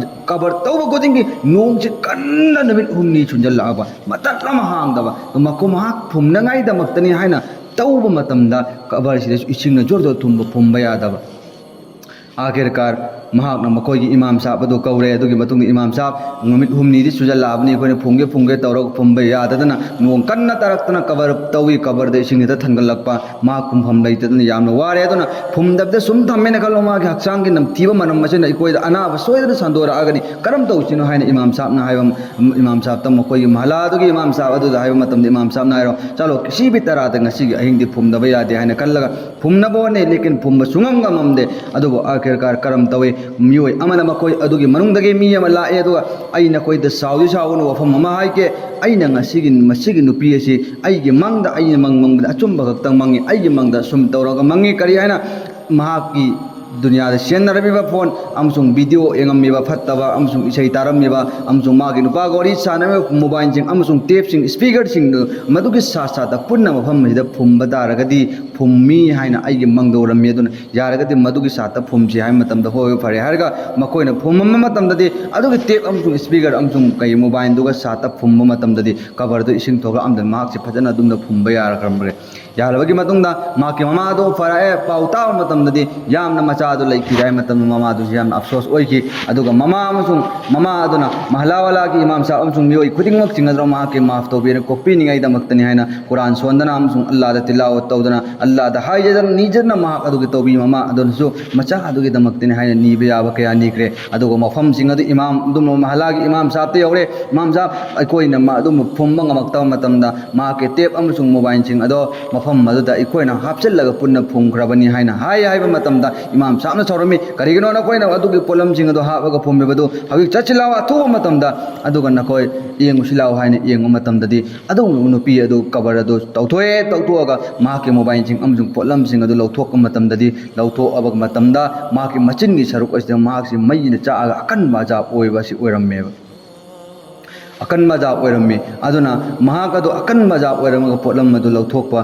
ꯀꯕꯔ ꯇꯧꯕ ꯈꯨꯗꯤꯡꯒꯤ ꯅꯣꯡꯁꯤ ꯀꯟꯅ ꯅꯨꯃꯤꯠ ꯍꯨꯝꯅꯤ ꯆꯨꯟꯁꯤꯜꯂꯛꯑꯕ, ꯃꯇꯠ ꯑꯃ ꯍꯥꯡꯗꯕ꯫ ꯃꯈꯣꯏ ꯃꯍꯥꯛ ꯐꯨꯝꯅꯉꯥꯏꯗꯃꯛꯇꯅꯤ ꯍꯥꯏꯅ ꯇꯧꯕ ꯃꯇꯝꯗ ꯀꯕꯔꯁꯤꯗꯁꯨ ꯏꯁꯤꯡꯅ ꯖꯣꯔ ꯖꯣꯔ ꯊꯨꯝꯕ, ꯐꯨꯝꯕ ꯌꯥꯗꯕ꯫ ꯑꯥꯈꯤꯔꯀꯥꯔ ꯃꯍꯥꯛꯅ ꯃꯈꯣꯏꯒꯤ ꯏꯃꯥꯝ ꯁꯥꯍꯕ ꯑꯗꯨ ꯀꯧꯔꯦ꯫ ꯑꯗꯨꯒꯤ ꯃꯇꯨꯡꯗ ꯏꯃꯥꯝ ꯁꯥꯍꯕ ꯅꯨꯃꯤꯠ ꯍꯨꯝꯅꯤꯗꯤ ꯁꯨꯖꯜꯂꯛꯑꯕꯅꯤ, ꯑꯩꯈꯣꯏꯅ ꯐꯨꯝꯒꯦ ꯐꯨꯝꯒꯦ ꯇꯧꯔꯒ ꯐꯨꯝꯕ ꯌꯥꯗꯗꯅ ꯅꯣꯡ ꯀꯟꯅ ꯇꯥꯔꯛꯇꯅ ꯀꯕꯔ ꯇꯧꯏ꯫ ꯀꯕꯔꯗ ꯏꯁꯤꯡ ꯍꯦꯛꯇ ꯊꯟꯒꯠꯂꯛꯄ, ꯃꯍꯥꯛ ꯐꯨꯝꯐꯝ ꯂꯩꯇꯗꯅ ꯌꯥꯝꯅ ꯋꯥꯔꯦ꯫ ꯑꯗꯨꯅ ꯐꯨꯝꯗꯕꯗ ꯁꯨꯝ ꯊꯝꯃꯦꯅ ꯈꯜꯂꯣ, ꯃꯥꯒꯤ ꯍꯛꯆꯥꯡꯒꯤ ꯅꯝꯊꯤꯕ ꯃꯅꯝ ꯑꯁꯤꯅ ꯑꯩꯈꯣꯏꯗ ꯑꯅꯥꯕ ꯁꯣꯏꯗꯅ ꯁꯟꯗꯣꯔꯛꯑꯒꯅꯤ꯫ ꯀꯔꯝ ꯇꯧꯁꯤꯅꯣ ꯍꯥꯏꯅ ꯏꯃꯥꯝ ꯁꯥꯍꯕꯅ ꯍꯥꯏꯕ, ꯏꯃꯥꯝ ꯁꯥꯍꯕꯇ ꯃꯈꯣꯏꯒꯤ ꯃꯍꯜꯂꯥꯗꯨꯒꯤ ꯏꯃꯥꯝ ꯁꯥꯍꯕ ꯑꯗꯨꯗ ꯍꯥꯏꯕ ꯃꯇꯝꯗ ꯏꯃꯥꯝ ꯁꯥꯍꯕꯅ ꯍꯥꯏꯔꯣ, "ꯆꯠꯂꯣ, ꯀꯤꯁꯤ ꯕꯤ ꯇꯔꯥꯗ ꯉꯁꯤꯒꯤ ꯑꯍꯤꯡꯗꯤ ꯐꯨꯝꯗꯕ ꯌꯥꯗꯦ" ꯍꯥꯏꯅ ꯈꯜꯂꯒ ꯐꯨꯝꯅꯕ ꯍꯣꯠꯅꯩ, ꯂꯦꯀꯤꯟ ꯐꯨꯝꯕ ꯁꯨꯡꯉꯝꯒ ꯉꯝꯗꯦ꯫ ꯑꯗꯨꯕꯨ ꯑꯥꯈꯤꯔꯀꯥꯔ ꯀꯔꯝ ꯇꯧꯏ, ꯃꯤꯑꯣꯏ ꯑꯃꯅ ꯃꯈꯣꯏ ꯑꯗꯨꯒꯤ ꯃꯅꯨꯡꯗꯒꯤ ꯃꯤ ꯑꯃ ꯂꯥꯛꯑꯦ, ꯑꯗꯨꯒ "ꯑꯩ ꯅꯈꯣꯏꯗ ꯁꯥꯎꯗꯤ ꯁꯥꯎꯒꯅꯨ, ꯋꯥꯐꯝ ꯑꯃ ꯍꯥꯏꯒꯦ, ꯑꯩꯅ ꯉꯁꯤꯒꯤ, ꯃꯁꯤꯒꯤ ꯅꯨꯄꯤ ꯑꯁꯤ ꯑꯩꯒꯤ ꯃꯪꯗ, ꯑꯩꯅ ꯃꯪ ꯃꯪꯕꯗ ꯑꯆꯨꯝꯕ ꯈꯛꯇꯪ ꯃꯪꯉꯤ, ꯑꯩꯒꯤ ꯃꯪꯗ ꯁꯨꯝ ꯇꯧꯔꯒ ꯃꯪꯉꯤ"꯫ ꯀꯔꯤ ꯍꯥꯏꯅ? ꯃꯍꯥꯛꯀꯤ ꯗꯨꯅꯤꯌꯥꯗ ꯁꯤꯖꯤꯟꯅꯔꯝꯃꯤꯕ ꯐꯣꯟ ꯑꯃꯁꯨꯡ ꯚꯤꯗꯤꯑꯣ ꯌꯦꯡꯉꯝꯃꯤꯕ ꯐꯠꯇꯕ ꯑꯃꯁꯨꯡ ꯏꯁꯩ ꯇꯥꯔꯝꯃꯤꯕ ꯑꯃꯁꯨꯡ ꯃꯥꯒꯤ ꯅꯨꯄꯥꯒ ꯋꯥꯔꯤ ꯁꯥꯟꯅꯔꯝꯃꯤꯕ ꯃꯣꯕꯥꯏꯜꯁꯤꯡ ꯑꯃꯁꯨꯡ ꯇꯦꯞꯁꯤꯡ, ꯏꯁꯄꯤꯀꯔꯁꯤꯡꯗꯨ ꯃꯗꯨꯒꯤ ꯁꯥꯠ ꯁꯥꯠꯇ ꯄꯨꯟꯅ ꯃꯐꯝ ꯑꯁꯤꯗ ꯐꯨꯝꯕ ꯇꯥꯔꯒꯗꯤ, ꯐꯨꯝꯃꯤ ꯍꯥꯏꯅ ꯑꯏꯒꯤ ꯃꯪꯗ ꯎꯔꯝꯃꯤ꯫ ꯑꯗꯨꯅ ꯌꯥꯔꯒꯗꯤ ꯃꯗꯨꯒꯤ ꯁꯥꯠꯇ ꯐꯨꯝꯁꯤ ꯍꯥꯏꯕ ꯃꯇꯝꯗ, "ꯍꯣꯏ, ꯍꯣꯏ, ꯐꯔꯦ" ꯍꯥꯏꯔꯒ ꯃꯈꯣꯏꯅ ꯐꯨꯝꯃꯝꯕ ꯃꯇꯝꯗꯗꯤ, ꯑꯗꯨꯒꯤ ꯇꯦꯞ ꯑꯃꯁꯨꯡ ꯏꯁꯄꯤꯀꯔ ꯑꯃꯁꯨꯡ ꯀꯩ ꯃꯣꯕꯥꯏꯜꯗꯨꯒ ꯁꯥꯠꯇ ꯐꯨꯝꯕ ꯃꯇꯝꯗꯗꯤ ꯀꯕꯔꯗꯨ ꯏꯁꯤꯡ ꯊꯣꯛꯂꯛꯑꯝꯗꯅ ꯃꯍꯥꯛꯁꯤ ꯐꯖꯅ ꯑꯗꯨꯝꯅ ꯐꯨꯝꯕ ꯌꯥꯔꯛꯂꯝꯂꯦ꯫ ꯌꯥꯔꯕꯒꯤ ꯃꯇꯨꯡꯗ ꯃꯍꯥꯛꯀꯤ ꯃꯃꯥꯗꯣ ꯐꯔꯛꯑꯦ ꯄꯥꯎ ꯇꯥꯕ ꯃꯇꯝꯗꯗꯤ ꯌꯥꯝꯅ ꯃꯆꯥꯗꯨ ꯂꯩꯈꯤꯗꯦ ꯍꯥꯏꯕ ꯃꯇꯝꯗ ꯃꯃꯥꯗꯨꯁꯨ ꯌꯥꯝꯅ ꯑꯐꯁꯣꯁ ꯑꯣꯏꯈꯤ꯫ ꯑꯗꯨꯒ ꯃꯃꯥ ꯑꯃꯁꯨꯡ ꯃꯃꯥ ꯑꯗꯨꯅ ꯃꯍꯜꯂꯥꯋꯥꯂꯥꯒꯤ ꯏꯃꯥꯝ ꯁꯥꯍꯕ ꯑꯃꯁꯨꯡ ꯃꯤꯑꯣꯏ ꯈꯨꯗꯤꯡꯃꯛꯁꯤꯡ ꯑꯗꯨꯅ ꯃꯍꯥꯛꯀꯤ ꯃꯥꯐ ꯇꯧꯕꯤꯔ ꯀꯣꯛꯄꯤꯅꯤꯡꯉꯥꯏꯗꯃꯛꯇꯅꯤ ꯍꯥꯏꯅ ꯀꯨꯔꯥꯟ ꯁꯣꯟꯗꯅ ꯑꯃꯁꯨꯡ ꯑꯜꯂꯥꯗ ꯇꯤꯂꯥꯋꯠ ꯇꯧꯗꯅ, ꯑꯜꯂꯥꯗ ꯍꯥꯏꯖꯗꯅ ꯅꯤꯖꯗꯅ ꯃꯍꯥꯛ ꯑꯗꯨꯒꯤ ꯇꯧꯕꯤ ꯃꯃꯥ ꯑꯗꯨꯅꯁꯨ ꯃꯆꯥ ꯑꯗꯨꯒꯤꯗꯃꯛꯇꯅꯤ ꯍꯥꯏꯅ ꯅꯤꯕ ꯌꯥꯕ ꯀꯌꯥ ꯅꯤꯈ꯭ꯔꯦ꯫ ꯑꯗꯨꯒ ꯃꯐꯝꯁꯤꯡ ꯑꯗꯨ ꯏꯃꯥꯝ, ꯑꯗꯨꯝ ꯃꯍꯜꯂꯥꯒꯤ ꯏꯃꯥꯝ ꯁꯥꯍꯕꯇ ꯌꯧꯔꯦ꯫ "ꯏꯃꯥꯝ ꯁꯥꯍꯕ, ꯑꯩꯈꯣꯏꯅ ꯃ-, ꯑꯗꯨꯝ ꯐꯨꯝꯕ ꯉꯝꯃꯛꯇꯕ ꯃꯇꯝꯗ ꯃꯍꯥꯛꯀꯤ ꯇꯦꯞ ꯑꯃꯁꯨꯡ ꯃꯣꯕꯥꯏꯜꯁꯤꯡ ꯑꯗꯣ ꯃꯐꯝ ꯑꯗꯨꯗ ꯑꯩꯈꯣꯏꯅ ꯍꯥꯞꯆꯤꯜꯂꯒ ꯄꯨꯟꯅ ꯐꯨꯝꯈ꯭ꯔꯕꯅꯤ" ꯍꯥꯏꯅ ꯍꯥꯏ꯫ ꯍꯥꯏꯕ ꯃꯇꯝꯗ ꯏꯃꯥꯝ ꯁꯥꯍꯕꯅ ꯁꯥꯎꯔꯝꯃꯤ, "ꯀꯔꯤꯒꯤꯅꯣ ꯅꯈꯣꯏꯅ ꯑꯗꯨꯒꯤ ꯄꯣꯠꯂꯝꯁꯤꯡ ꯑꯗꯣ ꯍꯥꯞꯂꯒ ꯐꯨꯝꯂꯤꯕꯗꯨ? ꯍꯧꯖꯤꯛ ꯆꯠꯁꯤ ꯂꯥꯎ ꯑꯊꯨꯕ ꯃꯇꯝꯗ, ꯑꯗꯨꯒ ꯅꯈꯣꯏ ꯌꯦꯡꯉꯨꯁꯤ ꯂꯥꯎ" ꯍꯥꯏꯅ ꯌꯦꯡꯕ ꯃꯇꯝꯗꯗꯤ ꯑꯗꯨꯒꯨꯝꯂꯕ ꯅꯨꯄꯤ ꯑꯗꯨ ꯀꯕꯔ ꯑꯗꯨ ꯇꯧꯊꯣꯛꯑꯦ꯫ ꯇꯧꯊꯣꯛꯑꯒ ꯃꯍꯥꯛꯀꯤ ꯃꯣꯕꯥꯏꯜꯁꯤꯡ ꯑꯃꯁꯨꯡ ꯄꯣꯠꯂꯝꯁꯤꯡ ꯑꯗꯨ ꯂꯧꯊꯣꯛꯄ ꯃꯇꯝꯗꯗꯤ, ꯂꯧꯊꯣꯛꯑꯕ ꯃꯇꯝꯗ ꯃꯍꯥꯛꯀꯤ ꯃꯆꯤꯟꯒꯤ ꯁꯔꯨꯛ ꯑꯁꯤꯗ ꯃꯍꯥꯛꯁꯤ ꯃꯩꯅ ꯆꯥꯛꯑꯒ ꯑꯀꯟꯕ ꯑꯖꯥꯕ ꯑꯣꯏꯕ ꯑꯁꯤ ꯑꯣꯏꯔꯝꯃꯦꯕ꯫ ꯑꯀꯟꯕ ꯑꯖꯥꯕ ꯑꯣꯏꯔꯝꯃꯤ꯫ ꯑꯗꯨꯅ ꯃꯍꯥꯛ ꯑꯗꯨ ꯑꯀꯟꯕ ꯑꯖꯥꯕ ꯑꯣꯏꯔꯝꯃꯒ ꯄꯣꯠꯂꯝ ꯑꯗꯨ ꯂꯧꯊꯣꯛꯄ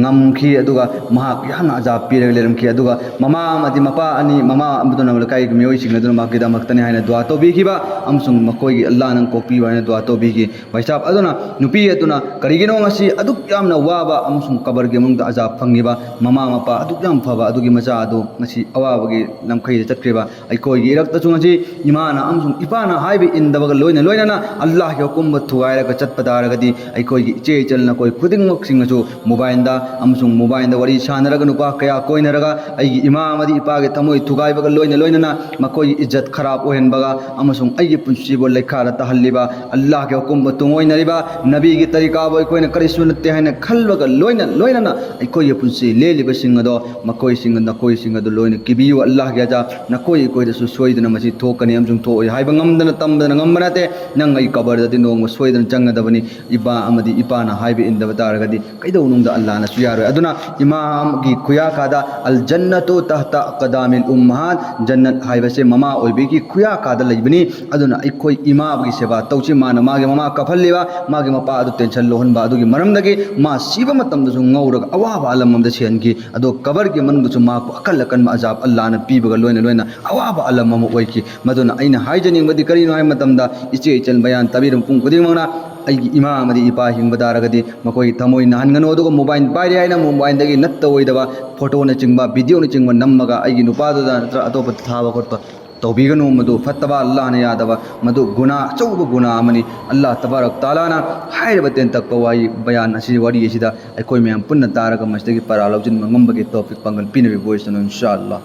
ꯉꯝꯈꯤ, ꯑꯗꯨꯒ ꯃꯍꯥꯛ ꯌꯥꯝꯅ ꯑꯖꯥꯕ ꯄꯤꯔꯒ ꯂꯩꯔꯝꯈꯤ꯫ ꯑꯗꯨꯒ ꯃꯃꯥ ꯑꯃꯗꯤ ꯃꯄꯥ ꯑꯅꯤ, ꯃꯃꯥ ꯑꯗꯨꯅ ꯂꯩꯀꯥꯏꯒꯤ ꯃꯤꯑꯣꯏꯁꯤꯡ ꯑꯗꯨꯅ ꯃꯍꯥꯛꯀꯤꯗꯃꯛꯇꯅꯤ ꯍꯥꯏꯅ ꯗꯨꯋꯥ ꯇꯧꯕꯤꯈꯤꯕ, ꯑꯃꯁꯨꯡ ꯃꯈꯣꯏꯒꯤ ꯑꯜꯂꯥꯍꯅ ꯀꯣꯛꯄꯤꯌꯨ ꯍꯥꯏꯅ ꯗꯨꯋꯥ ꯇꯧꯕꯤꯈꯤ꯫ ꯚꯥꯏ ꯁꯥꯍꯕ, ꯑꯗꯨꯅ ꯅꯨꯄꯤ ꯑꯗꯨꯅ ꯀꯔꯤꯒꯤꯅꯣ ꯉꯁꯤ ꯑꯗꯨꯛ ꯌꯥꯝꯅ ꯋꯥꯕ ꯑꯃꯁꯨꯡ ꯀꯕꯔꯒꯤ ꯃꯅꯨꯡꯗ ꯑꯖꯥꯕ ꯐꯪꯉꯤꯕ ꯃꯃꯥ ꯃꯄꯥ ꯑꯗꯨꯛ ꯌꯥꯝ ꯐꯕ ꯑꯗꯨꯒꯤ ꯃꯆꯥ ꯑꯗꯨ ꯉꯁꯤ ꯑꯋꯥꯕꯒꯤ ꯂꯝꯈꯩꯗ ꯆꯠꯈ꯭ꯔꯤꯕ ꯑꯩꯈꯣꯏꯒꯤ ꯏꯔꯛꯇꯁꯨ ꯉꯁꯤ ꯏꯃꯥꯅ ꯑꯃꯁꯨꯡ ꯏꯄꯥꯅ ꯍꯥꯏꯕ ꯏꯟꯗꯕꯒ ꯂꯣꯏꯅ ꯂꯣꯏꯅꯅ ꯑꯜꯂꯥꯍꯒꯤ ꯍꯨꯀꯨꯝꯕ ꯊꯨꯒꯥꯏꯔꯒ ꯆꯠꯄ ꯇꯥꯔꯒꯗꯤ, ꯑꯩꯈꯣꯏꯒꯤ ꯏꯆꯦ ꯏꯆꯜ ꯅꯈꯣꯏ ꯈꯨꯗꯤꯡꯃꯛꯁꯤꯡꯅꯁꯨ ꯃꯣꯕꯥꯏꯜꯗ ꯑꯃꯁꯨꯡ ꯃꯣꯕꯥꯏꯜꯗ ꯋꯥꯔꯤ ꯁꯥꯟꯅꯔꯒ, ꯅꯨꯄꯥ ꯀꯌꯥ ꯀꯣꯏꯅꯔꯒ, ꯑꯩꯒꯤ ꯏꯃꯥ ꯑꯃꯗꯤ ꯏꯄꯥꯒꯤ ꯊꯃꯣꯏ ꯊꯨꯒꯥꯏꯕꯒ ꯂꯣꯏꯅ ꯂꯣꯏꯅꯅ ꯃꯈꯣꯏꯒꯤ ꯏꯖꯠ ꯈꯔꯥꯕ ꯑꯣꯏꯍꯟꯕꯒ ꯑꯃꯁꯨꯡ ꯑꯩꯒꯤ ꯄꯨꯟꯁꯤꯕꯨ ꯂꯩꯈꯥꯗ ꯇꯥꯍꯜꯂꯤꯕ, ꯑꯜꯂꯥꯍꯒꯤ ꯍꯨꯀꯨꯝꯕ ꯇꯨꯡꯑꯣꯏꯅꯔꯤꯕ, ꯅꯕꯤꯒꯤ ꯇꯔꯤꯀꯥꯕꯨ ꯑꯩꯈꯣꯏꯅ ꯀꯔꯤꯁꯨ ꯅꯠꯇꯦ ꯍꯥꯏꯅ ꯈꯜꯂꯒ ꯂꯣꯏꯅ ꯂꯣꯏꯅꯅ ꯑꯩꯈꯣꯏꯒꯤ ꯄꯨꯟꯁꯤ ꯂꯦꯜꯂꯤꯕꯁꯤꯡ ꯑꯗꯣ, ꯃꯈꯣꯏꯁꯤꯡ, ꯅꯈꯣꯏꯁꯤꯡ ꯑꯗꯨ ꯂꯣꯏꯅ ꯀꯤꯕꯤꯌꯨ꯫ ꯑꯜꯂꯥꯍꯒꯤ ꯑꯖꯥꯕ ꯅꯈꯣꯏ ꯑꯩꯈꯣꯏꯗꯁꯨ ꯁꯣꯏꯗꯅ ꯃꯁꯤ ꯊꯣꯛꯀꯅꯤ ꯑꯃꯁꯨꯡ ꯊꯣꯛꯑꯣꯏ ꯍꯥꯏꯕ ꯉꯝꯗꯅ ꯇꯝꯗꯅ ꯉꯝꯕ ꯅꯠꯇꯦ꯫ ꯅꯪ ꯑꯩ ꯀꯕꯔꯗꯗꯤ ꯅꯣꯡꯃ ꯁꯣꯏꯗꯅ ꯆꯪꯒꯗꯕꯅꯤ꯫ ꯏꯃꯥ ꯑꯃꯗꯤ ꯏꯄꯥꯅ ꯍꯥꯏꯕ ꯏꯟꯗꯕ ꯇꯥꯔꯒꯗꯤ ꯀꯩꯗꯧꯅꯨꯡꯗ ꯑꯜꯂꯥꯍꯅꯁꯨ ꯌꯥꯔꯣꯏ꯫ ꯑꯗꯨꯅ ꯏꯃꯥꯒꯤ ꯈꯨꯌꯥꯀꯥꯗ "ꯑꯜ ꯖꯟꯅꯇꯨ ꯇꯍꯇ ꯑꯀꯗꯥꯃꯤꯜ ꯎꯝꯃꯍꯥꯠ", ꯖꯟꯅꯠ ꯍꯥꯏꯕꯁꯦ ꯃꯃꯥ ꯑꯣꯏꯕꯤꯒꯤ ꯈꯨꯌꯥꯀꯥꯗ ꯂꯩꯕꯅꯤ꯫ ꯑꯗꯨꯅ ꯑꯩꯈꯣꯏ ꯏꯃꯥꯒꯤ ꯁꯦꯕꯥ ꯇꯧꯁꯤ꯫ ꯃꯥꯅ ꯃꯥꯒꯤ ꯃꯃꯥ ꯀꯞꯍꯜꯂꯤꯕ, ꯃꯥꯒꯤ ꯃꯄꯥ ꯑꯗꯨ ꯇꯦꯟꯁꯟ ꯂꯧꯍꯟꯕ ꯑꯗꯨꯒꯤ ꯃꯔꯝꯗꯒꯤ ꯃꯥ ꯁꯤꯕ ꯃꯇꯝꯗꯁꯨ ꯉꯧꯔꯒ ꯑꯋꯥꯕ ꯑꯂꯝ ꯑꯃꯗ ꯁꯤꯍꯟꯈꯤ꯫ ꯑꯗꯣ ꯀꯕꯔꯒꯤ ꯃꯅꯨꯡꯗꯁꯨ ꯃꯍꯥꯛꯄꯨ ꯑꯀꯜ ꯑꯀꯟꯕ ꯑꯖꯥꯕ ꯑꯜꯂꯥꯍꯅ ꯄꯤꯕꯒ ꯂꯣꯏꯅ ꯂꯣꯏꯅ ꯑꯋꯥꯕ ꯑꯂꯝ ꯑꯃ ꯑꯣꯏꯈꯤ꯫ ꯃꯗꯨꯅ ꯑꯩꯅ ꯍꯥꯏꯖꯅꯤꯡꯕꯗꯤ ꯀꯔꯤꯅꯣ ꯍꯥꯏꯕ ꯃꯇꯝꯗ, ꯏꯆꯦ ꯏꯆꯜ ꯃꯌꯥꯝ ꯇꯥꯕꯤꯔꯤꯕ ꯃꯄꯨꯝ ꯈꯨꯗꯤꯡꯃꯛꯅ ꯑꯩꯒꯤ ꯏꯃꯥ ꯑꯃꯗꯤ ꯏꯄꯥ ꯍꯤꯡꯕ ꯇꯥꯔꯒꯗꯤ ꯃꯈꯣꯏꯒꯤ ꯊꯃꯣꯏ ꯅꯥꯍꯟꯒꯅꯨ꯫ ꯑꯗꯨꯒ ꯃꯣꯕꯥꯏꯜ ꯄꯥꯏꯔꯦ ꯍꯥꯏꯅ ꯃꯣꯕꯥꯏꯜꯗꯒꯤ ꯅꯠꯇ ꯑꯣꯏꯗꯕ ꯐꯣꯇꯣꯅꯆꯤꯡꯕ, ꯚꯤꯗꯤꯑꯣꯅꯆꯤꯡꯕ ꯅꯝꯃꯒ ꯑꯩꯒꯤ ꯅꯨꯄꯥꯗꯨꯗ ꯅꯠꯇ꯭ꯔꯒ ꯑꯇꯣꯞꯄꯗ ꯊꯥꯕ ꯈꯣꯠꯄ ꯇꯧꯕꯤꯒꯅꯨ꯫ ꯃꯗꯨ ꯐꯠꯇꯕ, ꯑꯜꯂꯥꯍꯅ ꯌꯥꯗꯕ, ꯃꯗꯨ ꯒꯨꯅꯥ, ꯑꯆꯧꯕ ꯒꯨꯅꯥ ꯑꯃꯅꯤ꯫ ꯑꯜꯂꯥꯍ ꯇꯕꯥꯔꯛ ꯇꯥꯂꯥꯅ ꯍꯥꯏꯔꯤꯕ ꯇꯦꯟꯇꯛꯄ ꯋꯥꯍꯩ ꯕꯌꯥꯟ ꯑꯁꯤ, ꯋꯥꯔꯤ ꯑꯁꯤꯗ ꯑꯩꯈꯣꯏ ꯃꯌꯥꯝ ꯄꯨꯟꯅ ꯇꯥꯔꯒ ꯃꯁꯤꯗꯒꯤ ꯄꯔꯥ ꯂꯧꯁꯤꯟꯕ ꯉꯝꯕꯒꯤ ꯇꯧꯐꯤꯛ ꯄꯥꯡꯒꯜ ꯄꯤꯅꯕꯤꯕ ꯑꯣꯏꯁꯅꯨ, ꯏꯟꯁꯥ ꯑꯜꯂꯥꯍ꯫